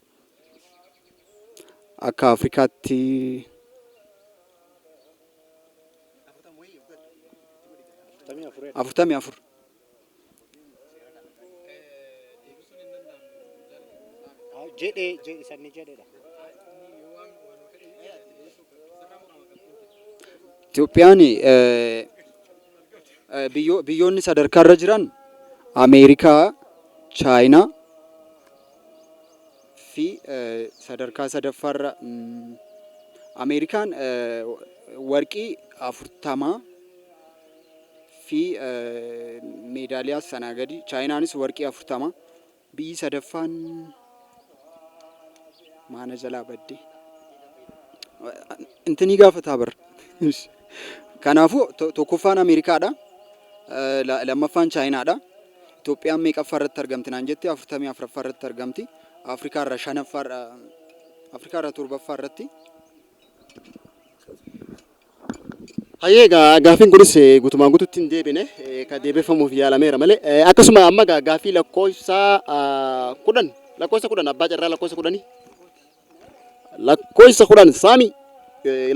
Akka Afrikaatti 44. Jedhee jedhi sanni jedhedha. Itoophiyaan biyyoonni sadarkaa irra jiran Ameerikaa, Chaayinaa fi sadarkaa sadaffaarra Ameerikaan warqii 40 fi meedaaliyaa sanaa gadi, Chaayinaanis warqii 40, biyyi sadaffaan maana jalaa badde. Intinii gaafataa bar. Kanaafuu tokkoffaan Ameerikaadha. Lammaffaan Chaayinaadha. Itoophiyaan meeqaffaa irratti argamti naan jette 44ffaa irratti argamti. Afrikaa irra shanaffaa irra Afrikaa irra torbaffaa irratti. Hayyee egaa gaaffiin kunis guutumaan guututti hin deebine kan deebifamuuf yaalameera malee akkasuma amma egaa gaaffii lakkoofsa 10 lakkoofsa 10 abbaa carraa lakkoofsa kudhanii lakkoofsa 10 saamii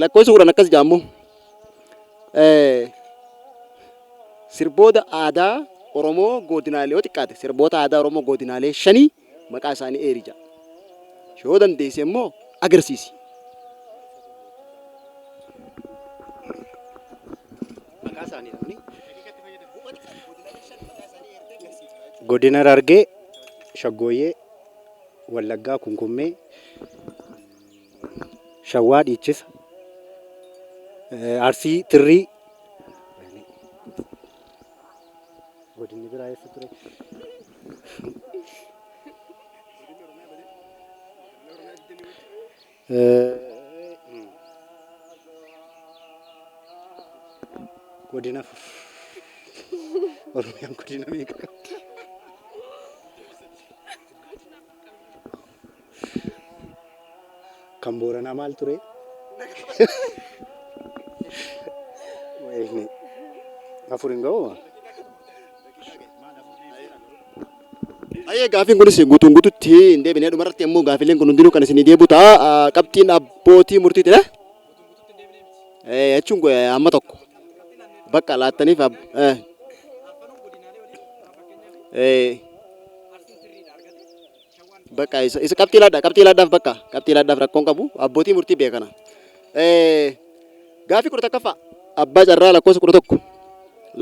lakkoofsa 10 akkas jaammoo sirboota aadaa Oromoo godinaalee yoo xiqqaate sirboota aadaa Oromoo godinaalee shanii maqaa isaanii eeri ja'a. Yoo dandeesse immoo agarsiisi. Maqaa isaanii dhabni. Godina Harargee, Shaggooyyee, Wallaggaa, Kunkummee, Shawwaa Dhiichisa, Arsii Tirrii. Godinni biraa eessa ture? Godina Oromiyaan godina meeqa qabdi? Kan Booranaa maal ture? Wayne. Afur hin ga'u? Ayyee gaaffiin kunis guutuun guututti hin deebine dhumarratti immoo gaaffileen kun hundinuu kan isinii deebi'u ta'a. Qabxiin abbootii murtiitidha. Jechuun amma tokko bakka laattaniif bakka isa isa qabxii laadhaa qabxii laadhaaf bakka qabxii laadhaaf rakkoon qabu abbootii murtii beekana. Gaaffii 11ffaa abbaa carraa lakkoofsa 11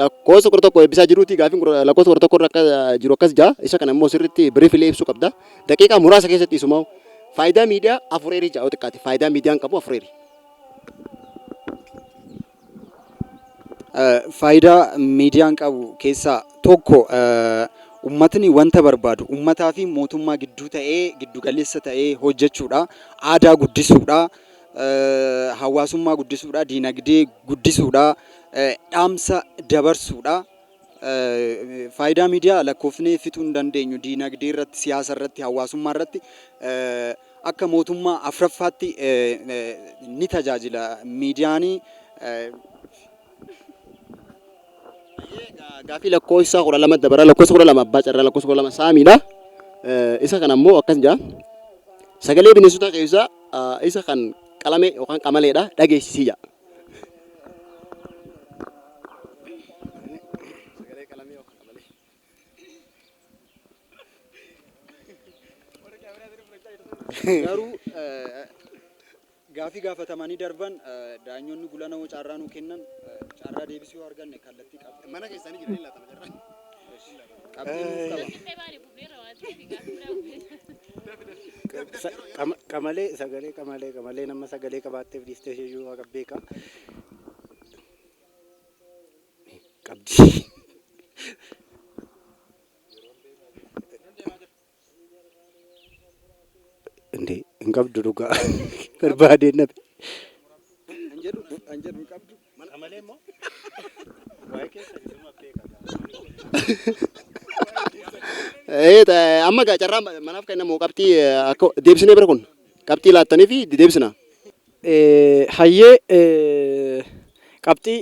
lakkoofsa 11 eebbisaa jiruuti gaaffiin lakkoofsa 11 irra akka jiru akkas jaa isa kana immoo sirriitti biriifilee ibsuu qabda daqiiqaa muraasa keessatti isumaa faayidaa miidiyaa afureerii ja'a yoo xiqqaate faayidaa miidiyaan qabu afureerii. Faayidaa miidiyaan qabu keessaa tokko uummatni wanta barbaadu uummataa fi mootummaa gidduu ta'ee giddu galeessa ta'ee hojjechuudha. Aadaa guddisuudha. Hawaasummaa guddisuudha. Diinagdee guddisuudha. Dhaamsa dabarsuudha. Faayidaa miidiyaa lakkoofnee fixuu hin dandeenyu. Diinagdee irratti, siyaasa irratti, hawaasummaa irratti akka mootummaa afraffaatti ni tajaajila. Miidiyaan Gaaffii lakkoofsa 12 dabara lakkoofsa 12 abbaa carraa lakkoofsa 12 saamiidha. Isa kana immoo akkas jedha. Sagalee bineensotaa keessaa isa kan qalame yookaan qamaleedha dhageessisii jedha. Garuu gaafii gaafatamanii darban daanyonni gulana hoo carraa nuu kennan carraa deebisuu yoo arganne kallattii qabxii. Mana keessanii jiranii laatama carraa. Qabxii nuuf qaba. Qamalee sagalee qamalee qamalee nama sagalee qabaatteef dhiistee ishee iyyuu waaqa beeka. Qabdi. Indee hin qabdu dhugaa barbaadeen dhabe. An jedhu an jedhu hin qabdu. Qamalee immoo waa'ee keessa isuma beeka. Amma egaa carraa manaaf kennamu qabxii akka deebisnee bira kun qabxii laattanii fi deebisna. Hayyee, qabxii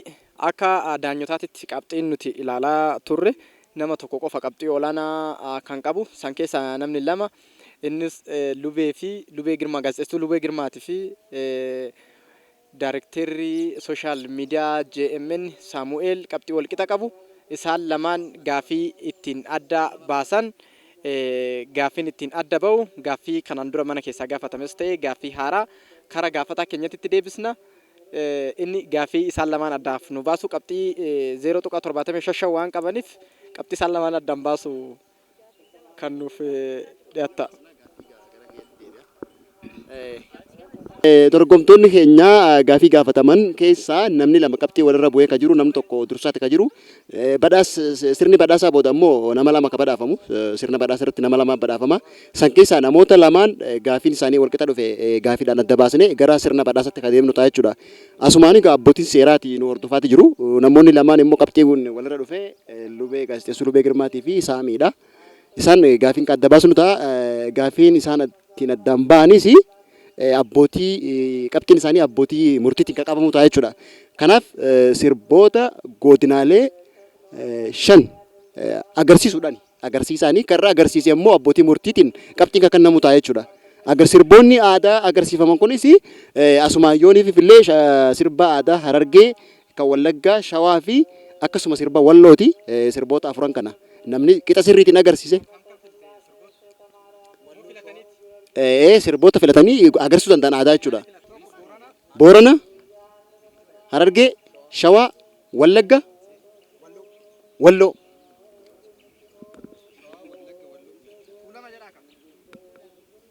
akka daanyotaatitti qabxiin nuti ilaalaa turre nama tokko qofa qabxii olaanaa kan qabu. San keessaa namni lama, innis Lubee fi Lubee Girmaa, gaazexeesstuu Lubee Girmaatii fi daarekteerri social media JMN Saamu'eel qabxii walqixa qabu. Isaan lamaan gaafii ittiin adda baasan, gaaffiin ittiin adda ba'u gaaffii kanaan dura mana keessaa gaafatames ta'e gaaffii haaraa kara gaafataa keenyatti itti deebisna. Inni gaaffii isaan lamaan addaaf nu baasu qabxii 0.75 waan qabaniif qabxii isaan lamaan addaan baasu kan nuuf dhiyaata. Dorgomtoonni keenya gaafii gaafataman keessaa namni lama qabxii walirra bu'ee ka jiru, namni tokko dursaatti ka jiru. Badhaas sirni badhaasaa booda immoo nama lama ka badhaafamu, sirna badhaasa irratti nama lama badhaafama. San keessaa namoota lamaan gaafiin isaanii walqixa dhufe gaafiidhaan adda baasnee gara sirna badhaasaatti ka deemnu ta'a jechuudha. Asumaan egaa abbootiin seeraati nu hordofaati jiru. Namoonni lamaan immoo qabxii walirra dhufe Lubee, gaazexeessuu Lubee Girmaatii fi Saamiidha. Isaan gaafiin kan adda baasnu ta'a. Gaafiin isaan ittiin addaan ba'anis abbootii qabxiin isaanii abbootii murtiitiin kan qabamu ta'a jechuudha. Kanaaf sirboota godinaalee shan agarsiisuudhaan agarsiisaanii karra agarsiise immoo abbootii murtiitiin qabxiin kan kennamu ta'a jechuudha. Agar sirboonni aadaa agarsiifaman kunis asumaayyooniif illee sirba aadaa Harargee, kan Wallaggaa, Shawaa fi akkasuma sirba Wallooti. Sirboota afuran kana namni qixa sirriitiin agarsiise. Sirboota filatanii agarsiisuu danda'an aadaa jechuudha. Boorana, Harargee, Shawaa, Wallagga, Walloo.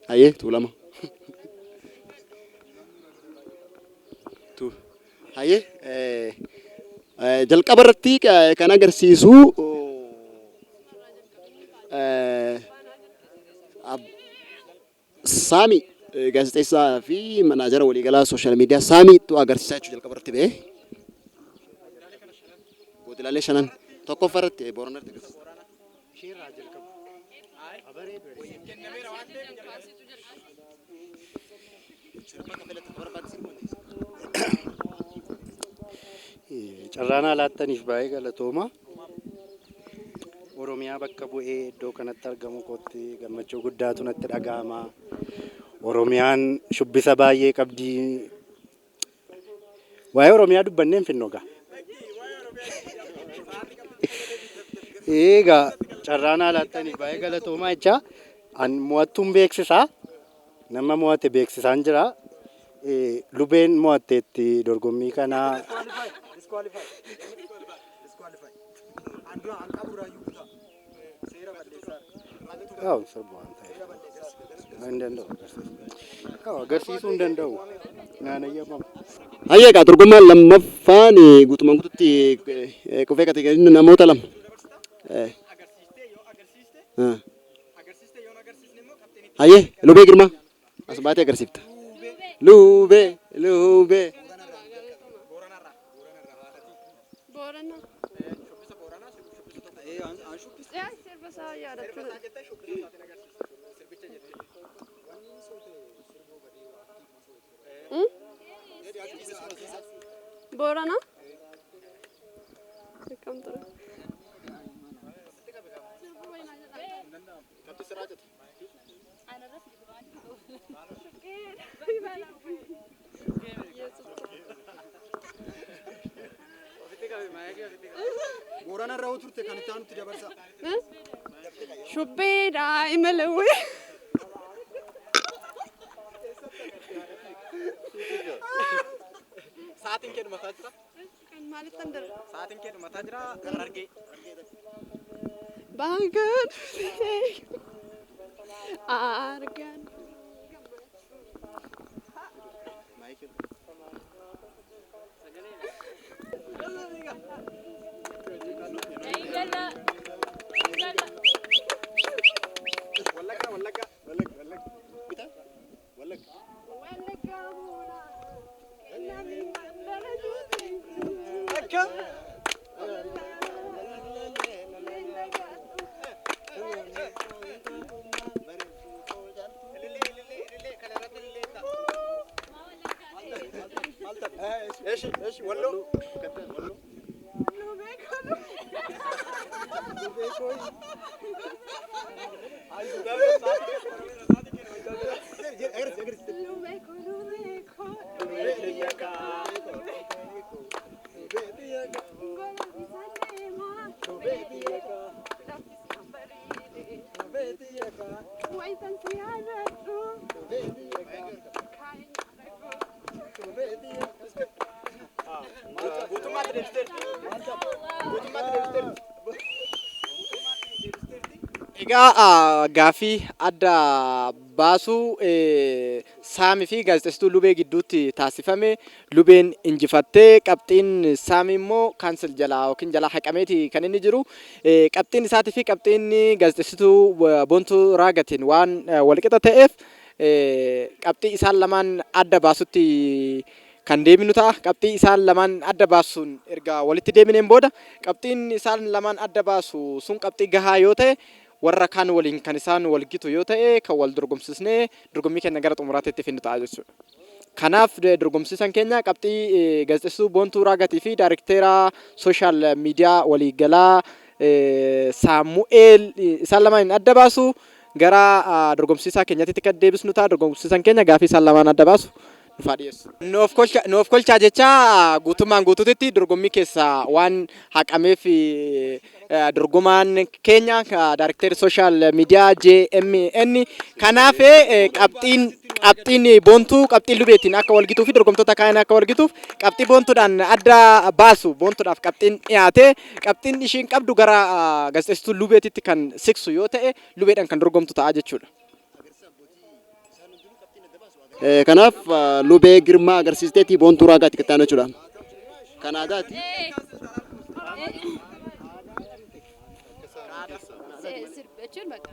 Hayyee, Tuulama. Hayyee, jalqaba irratti kan agarsiisu Saamii, gaazexeessaa fi manaajara waliigalaa social media Saamiitu agarsiisaa jechuudha jalqaba irratti ba'ee. Godinaalee shanan tokkoffaa irratti Boorana irratti agarsiisa. Carraa naa laattaniif baay'ee galatooma. Oromiyaa bakka bu'ee iddoo kanatti argamu kootti gammachuu guddaatu natti dhaga'ama. Oromiyaan shubbisa baay'ee qabdi. Waa'ee Oromiyaa dubbannee hin finnu egaa. Egaa carraa naa laattaniif baay'ee galatoomaa jecha an mo'attuun beeksisaa. Nama mo'ate beeksisaan jira. Lubeen mo'atteetti dorgommii kanaa. Yaa'u sirba waan ta'eef. Hin danda'u agarsiisuu. Yaa'u agarsiisuu hin danda'u. Naan eeyyamamu. Hayyee, egaa dorgommaan lammaffaan guutumaan guututti kufee kan ta'e namoota lama. Hayyee, Lubee Girmaa as baatee agarsiifta. Lubee, Lubee. Boorana. Yaa sirba isaa yaadachuu. Boorana. Akkam ture? Boorana irra turte kan itti aanutti dabarsa. Shubbeedha imalawee. Sa'aatiin kee dhumataa jira. Kan maalittan darba? Sa'aatiin kee dhumataa jira. Harargee. Baga dhuftee argan. Wallagga, Wallagga. Wallagga boonaa. Namni mandara duute. Akkam. Egaa gaaffii adda baasuu Saamii fi gaazexeessituu Lubee gidduutti taasifame Lubeen injifattee qabxiin Saamii immoo kaansel jalaa yookiin jalaa haqameeti kan inni jiru. Qabxiin isaatii fi qabxiin gaazexeessituu Boontuu Raagatiin waan walqixa ta'eef qabxii isaan lamaan adda baasutti kan deebinu ta'a. Qabxii isaan lamaan adda baasuun erga walitti deebineen booda qabxiin isaan lamaan adda baasu sun qabxii gahaa yoo ta'e warra kaan waliin kan isaan wal gitu yoo ta'e kan wal dorgomsisnee dorgommii keenya gara xumuraatti itti finnu ta'a jechuudha. Kanaaf dorgomsiisan keenya qabxii gaazexeessituu Boontuu Raagatii fi daarikteera sooshaal miidiyaa waliigalaa Saamu'eel isaan lamaan adda baasu gara dorgomsiisaa keenyatti kan deebisnu ta'a. Dorgomsiisan keenya gaafii isaan lamaan adda baasu nuuf haa dhiyeessu. Nu of kolchaa jecha guutummaan guutuutitti dorgommii keessaa waan haqameef dorgomaan keenya daarikteerri sooshaal miidiyaa JMN kanaaf qabxiin qabxiin Boontuu qabxiin Lubeetiin akka walgituu fi dorgomtoota kaan akka walgituuf qabxii Boontuudhaan adda baasu Boontuudhaaf qabxiin dhiyaate qabxiin ishiin qabdu gara gaazexeessituu Lubeetitti kan siksu yoo ta'e Lubeedhaan kan dorgomtu ta'a jechuudha. Kanaaf Lubee Girmaa agarsiisteetti Boontuu Raagaatti qixxaanu jechuudha. Kan aadaati. Jechuun bakka.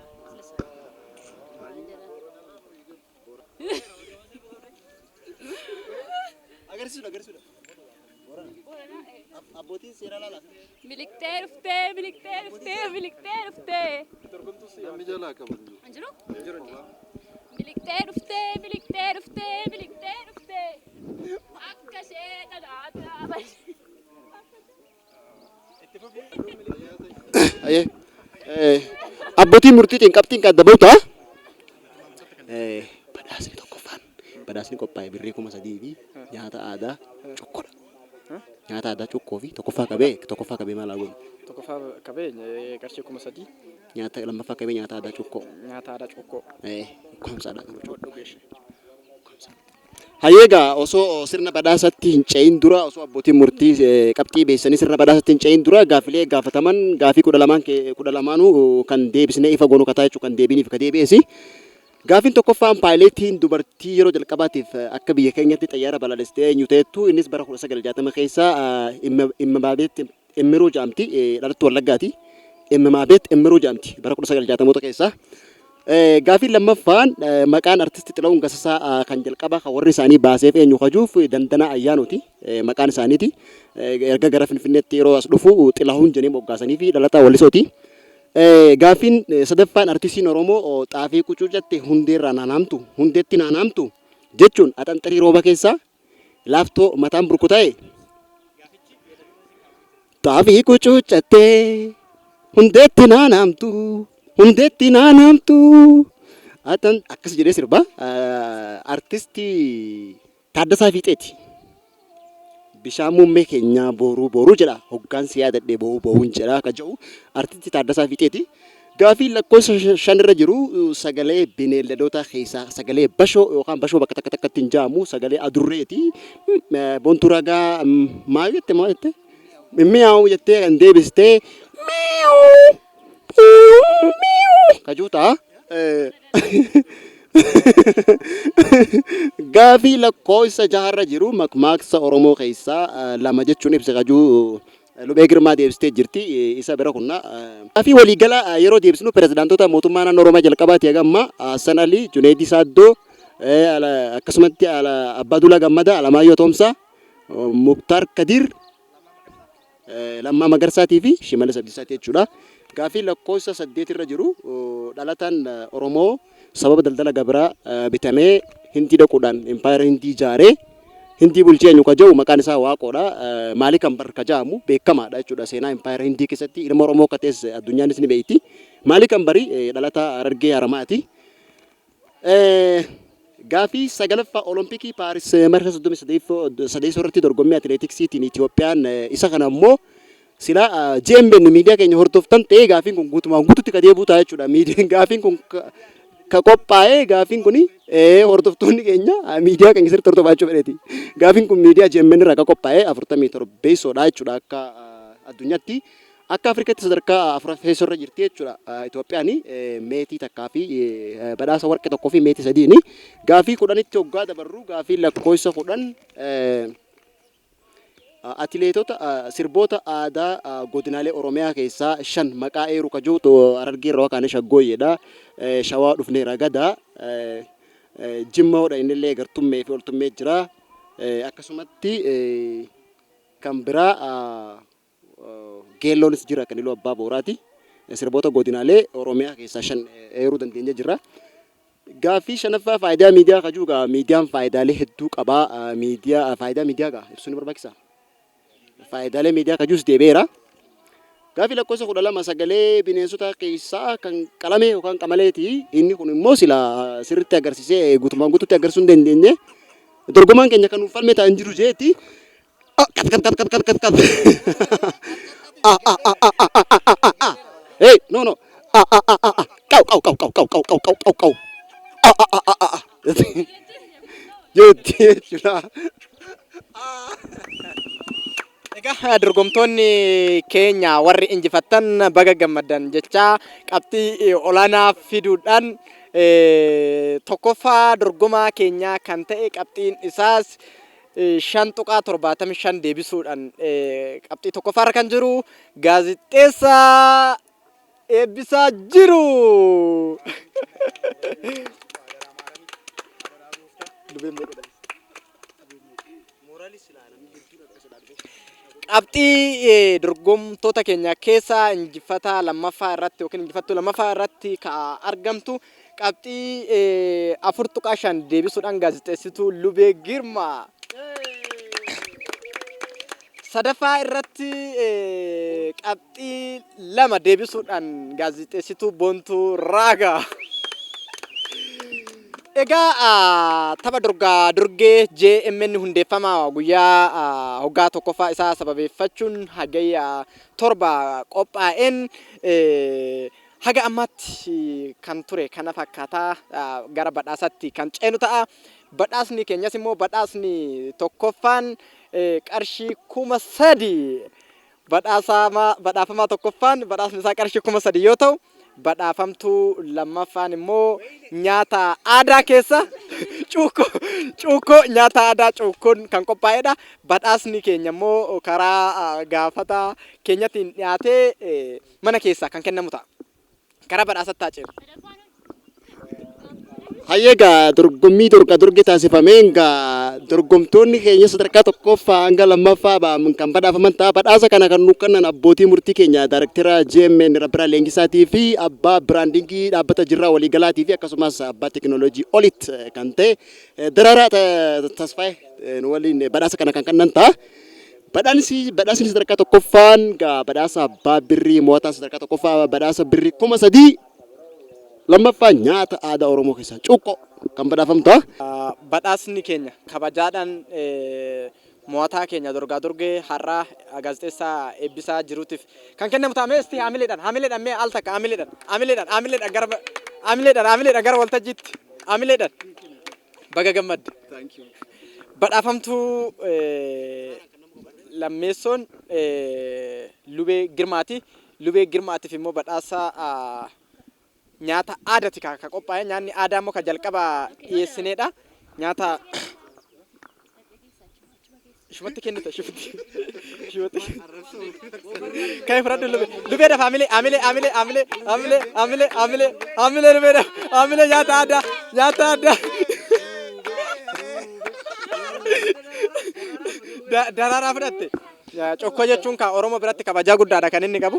Agarsiisuudha agarsiisuudha. Abbootiin seera laala. Miliqxee dhuftee, miliqxee dhuftee, miliqxee dhuftee. Namni jalaa qabu hin jiru. Hin jiru? Miliqxee dhuftee, miliqxee dhuftee, miliqxee dhuftee. Akka ishee dhadhaa Ayyee. Abbootiin murtiitiin qabxiin kan adda bahu ta'a. Badhaasni tokkoffaan badhaasni qophaa'e birrii 3000 fi nyaata aadaa cukkoodha. Nyaata aadaa cuqqoo fi tokkoffaa qabee tokkoffaa qabee maal haa goonu? Tokkoffaa qabee qarshii 3000. Nyaata lammaffaa qabee nyaata aadaa cuqqoo. Nyaata aadaa cuqqoo. Ukkaamsaadha garuu cuqqoo. Hayyee egaa osoo sirna badhaasatti hin ce'in dura osoo abbootiin murtii qabxii beeksisanii sirna badhaasatti hin ce'in dura gaaffilee gaafataman gaaffii 12n 12nuu kan deebisnee ifa goonu kataa jechuun kan deebiniif ka deebi'eesi. Gaaffiin tokkoffaan paayileetiin dubartii yeroo jalqabaatiif akka biyya keenyatti xayyaara balaaliste eenyu ta'ettu innis bara 1960 keessa Immabaabeet Immiruu jedhamti dhalattuu Wallaggaati. Immabaabeet Immiruu jedhamti bara 1960moota keessa. Gaaffiin lammaffaan maqaan artisti Xilahuun Gasasaa kan jalqabaa kan warri isaanii baaseef eenyu kajuuf Dandanaa Ayyaanooti maqaan isaaniiti. Erga gara Finfinneetti yeroo as dhufu Xilahuun jedhanii moggaasanii fi dhalataa Wallisooti. Gaaffiin sadaffaan artistiin Oromoo xaafii qucuucatte hundeerraa naanaamtu hundeetti naanaamtu jechuun axanxarii rooba keessaa laaftoo mataan burkutaa'e xaafii qucuucatte hundeetti naanaamtu hundeetti naanaamtu atan akkas jedhee sirba artistii Taaddasaa Fiixeeti. Bishaan muummee keenyaa booruu booruu jedha hoggaan si yaadadhe boo'uu boo'uun jedha ka jedhu artisti Taaddasaa Fiixeeti. Gaafii lakkoofsa 5 irra jiru sagalee bineeldadoota keessaa sagalee bashoo yookaan bashoo bakka takka takkatti hin jaamu sagalee adurreeti. Boontuu Ragaa maal jette maal jette? Mi'aawu jettee kan deebistee mi'aawu mi'aawu kajuu ta'a. Gaafii lakkoofsa jaharra jiru makmaaksa Oromoo keessaa lama jechuun ibsa kajuu Lubee Girmaa deebistee jirti. Isa bira kunna. Gaafii waliigala yeroo deebisnu pirezidaantota mootummaa naannoo Oromiyaa jalqabaati haga ammaa Hassan Alii, Juneeydii Saaddoo, akkasumatti Abbaa Duulaa Gammadaa, Alamaayyoo Toomsaa, Muktaar Kadiir, Lammaa Magarsaatii fi Shimallis Abdiisaati jechuudha. Gaaffii lakkoofsa 8 irra jiru dhalataan Oromoo sababa daldala gabraa bitamee Hindii dhaquudhaan impaayera Hindii ijaaree Hindii bulchee eenyu ka jedhu maqaan isaa Waaqoodha. Maalik Ambar ka jedhamu beekamaadha jechuudha. Seenaa impaayera Hindii keessatti ilma Oromoo akka ta'es addunyaanis ni beekti. Maalik Ambari dhalataa Harargee Haramaati. Gaafii sagalaffaa Olompikii Paaris marsa 38 irratti dorgommii atileetiksiitiin Itoophiyaan isa kana immoo sila JMN miidiyaa keenya hordoftan ta'ee gaafiin kun guutumaan guututti ka deebi'u ta'a jechuudha. Miidiyaan gaafiin kun ka qophaa'ee gaafiin kun hordoftoonni keenya miidiyaa keenya sirriitti hordofaa jechuu fedheeti. Gaafiin kun miidiyaa JMN irraa ka qophaa'ee 47 jechuudha akka addunyaatti. Akka Afrikaatti sadarkaa afuraffeessoo irra jirti jechuudha. Itoophiyaan meetii takkaa fi badhaasa warqee tokkoo fi meetii sadiini. Gaafii 10tti hoggaa dabarru gaafii lakkoofsa 10 Atileetota sirboota aadaa godinaalee Oromiyaa keessaa 5 maqaa eeruu ka jiru Harargee irraa kaane Shaggooyyeedha. Shawaa dhufnee Ragada. Jimma hodha innillee gartummee fi oltummee jira. Akkasumatti kan biraa Geelloonis jira kan Iluu Abbaa Booraati. Sirboota godinaalee Oromiyaa keessaa 5 eeruu dandeenyee jirra. Gaaffii shanaffaa faayidaa miidiyaa kajuu gaa miidiyaan faayidaalee hedduu qabaa. Miidiyaa faayidaa miidiyaa gaa ibsuun ni barbaachisaa? Faayidaalee miidiyaa kajuus deebi'eera. Gaaffii lakkoofsa 12 sagalee bineensota keessaa kan qalame yookaan qamaleeti. Inni kun immoo sila sirriitti agarsiisee guutumaan guututti agarsiisuu hin dandeenye. Dorgomaan keenya kan nuuf falme ta'an hin jiru jeeti. Ah, qab qab qab qab qab qab qab. Ah ah ah ah ah ah ah ah ah. Hey, no no. Ah ah ah ah ah. Qaw qaw qaw qaw qaw qaw qaw qaw qaw qaw. Ah ah ah ah ah ah. Jetti jechuudha. Egaa dorgomtoonni keenya warri injifattan baga gammaddan jechaa qabxii olaanaa fiduudhaan tokkoffaa dorgomaa keenyaa kan ta'e qabxiin isaas 5.75 deebisuudhaan qabxii tokkoffaarra kan jiru gaazexeessaa Eebbisaa Jiru. Qabxii dorgomtoota keenya keessaa injifataa lammaffaa irratti yookiin injifattuu lammaffaa irratti ka argamtu Qabxii 4.5 deebisuudhaan gaazexeessituu Lubee Girmaa. Sadaffaa irratti qabxii 2 deebisuudhaan gaazexeessituu Boontuu Raagaa. Egaa tapha dorgaa durgee JMN hundeeffama guyyaa hoggaa tokkoffaa isaa sababeeffachuun hagayya 7 qophaa'een Haga ammaatti kan ture kana fakkaata. Gara badhaasatti kan ceenu ta'a. Badhaasni keenyas immoo badhaasni tokkoffaan qarshii 3000 badhaasamaa badhaafamaa tokkoffaan badhaasni isaa qarshii 3000 yoo ta'u badhaafamtuu lammaffaan immoo nyaata aadaa keessa cuukkoo cuukkoo nyaata aadaa cuukkoon kan qophaa'edha. Badhaasni keenya immoo karaa gaafata keenyatiin dhiyaatee mana keessaa kan kennamu ta'a. Karaa badhaasatti haa ceenu. Hayyee egaa dorgommii dorga dorgee taasifameen egaa dorgomtoonni keenya sadarkaa tokkoffaa hanga lammaffaa ba'an kan badhaafaman ta'a. Badhaasa kana kan nu kennan abbootii murtii keenya daayirektera JMN Rabbiraa Leenjisaatii fi abbaa biraandingii dhaabbata Jirraa Waliigalaatii fi akkasumas abbaa teekinooloojii Olit kan ta'e Daraaraa Tasfaayee nu waliin badhaasa kana kan kennan ta'a. Badhaansi badhaasni sadarkaa tokkoffaan gaa badhaasa abbaa birrii mo'ataa sadarkaa tokkoffaa badhaasa birrii 3000 lammaffaa nyaata aadaa Oromoo keessaa cuuqqoo kan badhaafamta. Badhaasni keenya kabajaadhaan mo'ataa keenya dorgaa dorgee har'aa gaazexeessaa Eebbisaa Jiruutiif kan kennamu ta'a. Mee isti haamileedhaan haamileedhaan mee al takka haamileedhaan haamileedhaan haamileedhaan gara haamileedhaan haamileedhaan gara waltajjiitti haamileedhaan baga gammadde. Badhaafamtuu lammeessoon Lubee Girmaati. Lubee Girmaatiif immoo badhaasa nyaata aadaati ka qophaa'e. Nyaanni aadaa immoo ka jalqaba dhiyeessineedha. Nyaata ishumatti kennita ishumatti. Ishumatti. Kai fudhadhu lubee. Lubee dafa amilee amilee amilee amilee amilee amilee amilee amilee lubee dafa amilee nyaata aadaa nyaata aadaa. Daraaraa fudhatte. Cokkoo jechuun kan Oromoo biratti kabajaa guddaadha kan inni qabu.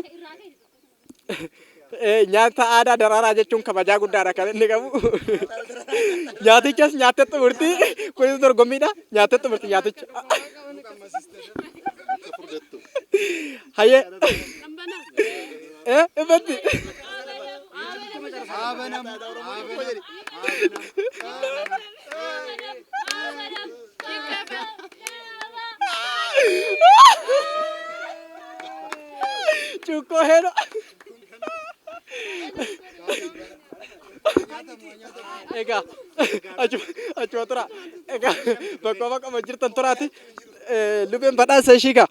Nyaata aadaa daraaraa jechuun kabajaa guddaadha kan inni qabu. Nyaatichas nyaattee xumurti. Kunis dorgommiidha. Nyaattee xumurti nyaaticha. Hayyee. Ifatti. Cuukkoo heedha. Egaa achuma tura. Egaa bakka bakka jirtan turaati. Lubeen badhaasa ishii gaa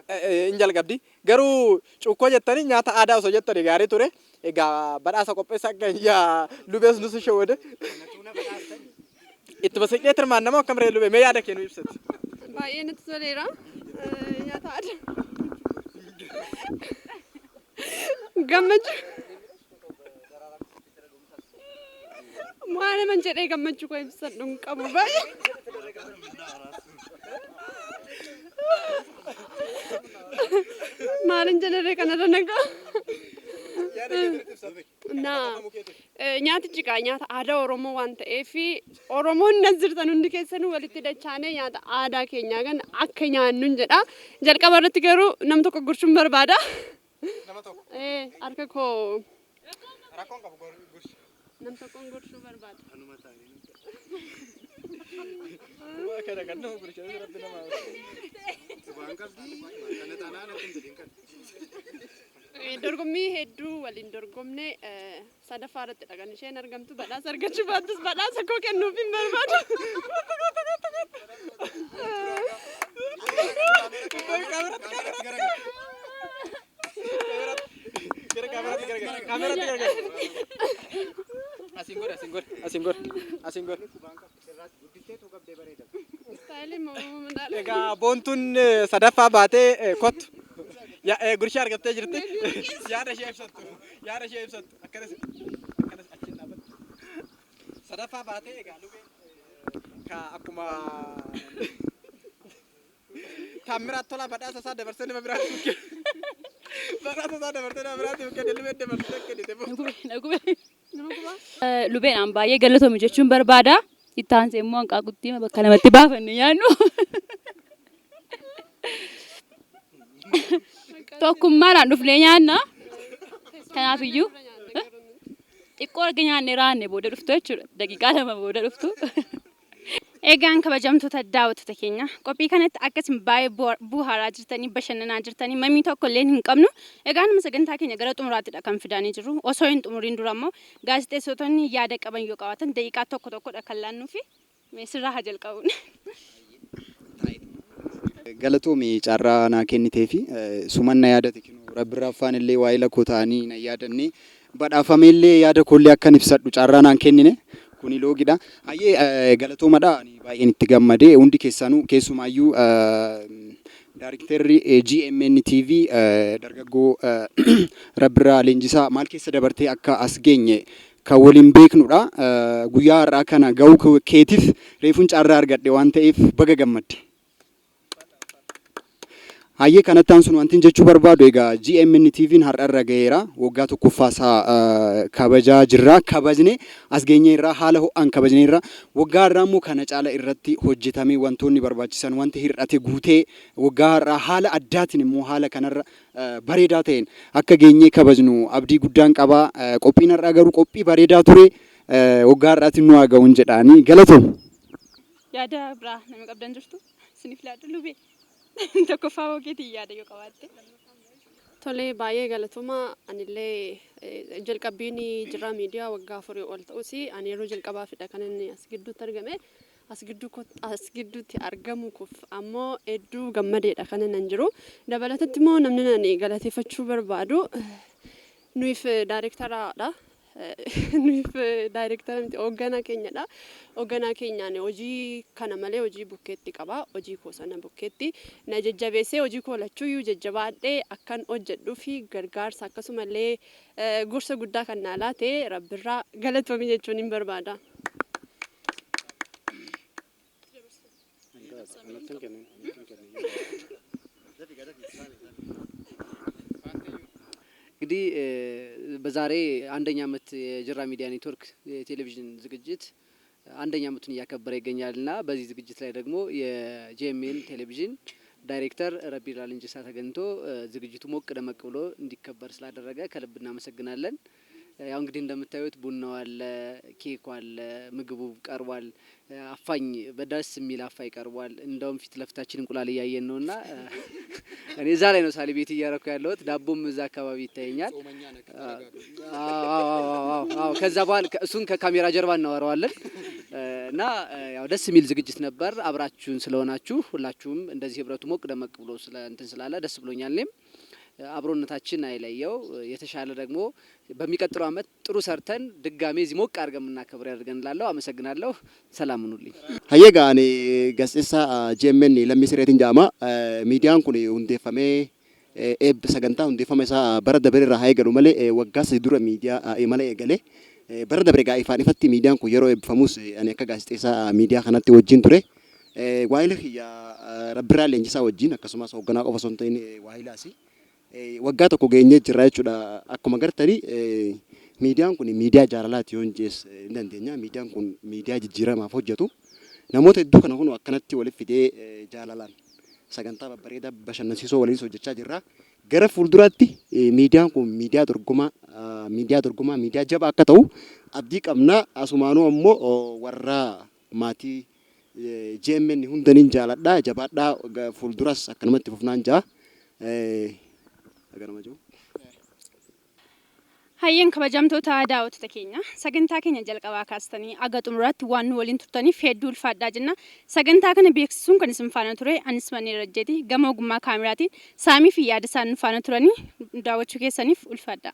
hin jalqabdi. Garuu cuukkoo jettanii nyaata aadaa osoo jettanii gaarii ture. Egaa badhaasa qopheessa akka yaa lubees nusu shawwade. Ittuma siqnee tirmaan akkam ree lubee mee yaada kee nu ibsati. Baay'ee natti toleera. Nyaata aadaa. Gammachuu. Waan naman jedhee gammachuu koo ibsadhu hin qabu baay'ee. Maalin jedharee kanarra nagaa. Naa nyaatichi gaa nyaata aadaa Oromoo waan ta'eef Oromoonni as jirtan hundi keessanuu walitti dachaanee nyaata aadaa keenyaa kan akka nyaannuun jedha. Jalqaba irratti garuu nam tokko gurshuun barbaada. Nama tokko. Harka koo Rakkoon qabu gurshi. Nam tokkoon gurshuu barbaada. Kana kan nama gurshe rabbi nama. Dorgommii hedduu waliin dorgomne sadaffaa irratti kan isheen argamtu badhaasa argachuu baattus badhaasa koo kennuuf hin barbaadu. Gara kaameratti gara. Asiin godhe asiin godhe asiin godhe asiin godhe. Istaayilii moo Egaa boontuun sadaffaa baatee kottu. Gurshee argattee jirti. Yaada ishee ibsattu. Yaada ishee ibsattu. Akkanas akkanas achiin dhaabbattu. Sadaffaa baatee egaa lubeen ka akkuma Taammiraat Tolaa badhaasa isaa dabarsee nama biraatti kenne. Badhaasa isaa dabarsee nama biraatti kenne lubeen dabarsee kennite. Nagube. Lubeenaan baay'ee galatoomi jechuun barbaada. Itti aansee immoo hanqaaqutti bakka lamatti baafanne nyaannu. Tokkummaadhaan dhufnee nyaanna. Kanaafiyyuu xiqqoo erga nyaannee raanne booda dhuftu jechuudha. Daqiiqaa 2 booda dhuftu. Egaan kabajamtoota daawwattoota keenya qophii kanatti akkasin baay'ee bu'aaraa jirtanii bashannanaa jirtanii mamii tokko illee hin qabnu. Egaa nama sagantaa keenya gara xumuraattidha kan fidaanii jirru. Osoo hin xumuriin dura immoo gaazexeessitoonni yaada qaban yoo qabaatan daqiiqaa tokko tokkodha kan laannuu fi sirraa haa jalqabuun. Galatoomi carraa naa kennitee fi suman na yaadate kinoo rabbirraa afaan illee waa'ee lakkoo ta'anii na yaadanne badhaafamee illee yaada koollee akkan ibsadhu carraa naan kennine kuni loogidha. Hayyee galatoomadha ani baay'een itti gammadee hundi keessanuu keessumaayyuu Daarikterri GMN TV dargaggoo Rabbirraa Leenjisaa maal keessa dabartee akka as geenye kan waliin beeknudha. Guyyaa har'aa kana ga'uu keetiif reefuun carraa argadhe waan ta'eef baga gammadde. Hayyee kanatti aansuun wanti jechuu barbaadu egaa GMN TV'n har'arra gaheera. Waggaa tokkoffaa isaa kabajaa jirra. Kabajne as geenyeerra haala ho'aan kabajneerra. Waggaa har'aa immoo kana caala irratti hojjetamee wantoonni barbaachisan wanti hir'ate guutee waggaa har'aa haala addaatiin immoo haala kanarra bareedaa ta'een akka geenyee kabajnu abdii guddaan qaba. Qophiin har'aa garuu qophii bareedaa ture. Waggaa har'aatiin nu haa ga'uun jedhaanii galatoom. Yaada biraa nama qabdan jirtu isiniif laadhu lubee. Tokkoffaa hookeetiin yaada yoo qabaatte. Tolee baay'ee galatoomaa anillee jalqabbiin jira miidiyaa waggaa 4 ol ta'us ani yeroo jalqabaafidha kan inni as gidduutti argame. As gidduutti argamu kuuf ammoo hedduu gammadeedha kan inni jiru. Dabalatatti immoo namni ani galateeffachuu barbaadu nuyiif daayirektaraadha. Nuyiif daayirektara miti hoogganaa keenyadha. Hoogganaa keenyaan hojii kana malee hojii bukkeetti qaba. Hojii koo sana bukkeetti na jajjabeessee hojii koo lachuuyyuu jajjabaadhee akkan hojjedhuu fi gargaarsa akkasumallee gorsa guddaa kan naa laate Rabbirraa galatoomi jechuun hin barbaada. እንግዲህ በዛሬ አንደኛ ዓመት የጅራ ሚዲያ ኔትወርክ የቴሌቪዥን ዝግጅት አንደኛ ዓመቱን እያከበረ ይገኛልና በዚህ ዝግጅት ላይ ደግሞ የጄኤምኤን ቴሌቪዥን ዳይሬክተር ረቢላ ሌንጂሳ ተገኝቶ ዝግጅቱ ሞቅ ደመቅ ብሎ እንዲከበር ስላደረገ ከልብ እናመሰግናለን። ያው እንግዲህ እንደምታዩት ቡናው አለ፣ ኬኩ አለ፣ ምግቡ ቀርቧል። አፋኝ በደስ የሚል አፋኝ ቀርቧል። እንደውም ፊት ለፊታችን እንቁላል እያየን ነውና እኔ እዛ ላይ ነው salivate እያረኩ ያለሁት። ዳቦም እዛ አካባቢ ይታየኛል። አዎ፣ ከዛ በኋላ እሱን ከካሜራ ጀርባ እናወራዋለን። እና ያው ደስ የሚል ዝግጅት ነበር። አብራችሁን ስለሆናችሁ ሁላችሁም እንደዚህ ህብረቱ ሞቅ ደመቅ ብሎ ስለ እንትን ስላለ ደስ ብሎኛል። እኔም አብሮነታችን አይለየው። የተሻለ ደግሞ በሚቀጥለው ዓመት ጥሩ ሰርተን ድጋሜ እዚህ ሞቅ አድርገን የምናከብር ያድርገን እላለሁ። አመሰግናለሁ። ሰላም ሁኑልኝ። Hayyee, egaa ani gaazexeessaa JMN Lammii Sireetiin jedhama. Miidiyaan kun hundeeffamee eebba sagantaa hundeeffama isaa bara dabre irraa haa eegalu malee waggaa 3 dura miidiyaa imala eegale. Bara dabre egaa ifaan ifatti miidiyaan kun yeroo eebbifamus ani akka gaazexeessaa miidiyaa kanatti wajjin ture. Waayila kiyya Rabbiraa Leenjisaa wajjin akkasumas hoogganaa qofa osoo hin ta'in waayilaasi. Waggaa 1 geenyee jirra jechuudha. Akkuma gartanii miidiyaan kun miidiyaa jaalalaati yoon jees hin dandeenya. Miidiyaan kun miidiyaa jijjiiramaaf hojjetu. Namoota hedduu kana kun akkanatti walitti fidee jaalalaan sagantaa babbareedaa bashannansiisoo waliin hojjechaa jirra. Gara fuulduraatti miidiyaan kun miidiyaa dorgomaa, miidiyaa jabaa akka ta'u abdii qabna. Asumaanuu ammoo warra maatii JMN hundaniin jaaladha. Jabaadhaa, fuulduras akkanumatti fufnaan jaa. Agarama jiru. Hayyeen, kabajamtoota daawwattoota keenya, sagantaa keenya jalqabaa kaastanii aga xumuraatti waan nu waliin turtaniif hedduu ulfaadhaa jenna. Sagantaa kana beeksisuun kan isin faana ture anis Manneen Rajjeeti. Gama ogummaa kaameraatiin Saamii fi yaada isaan nu faana turanii daawwachuu keessaniif ulfaadhaa.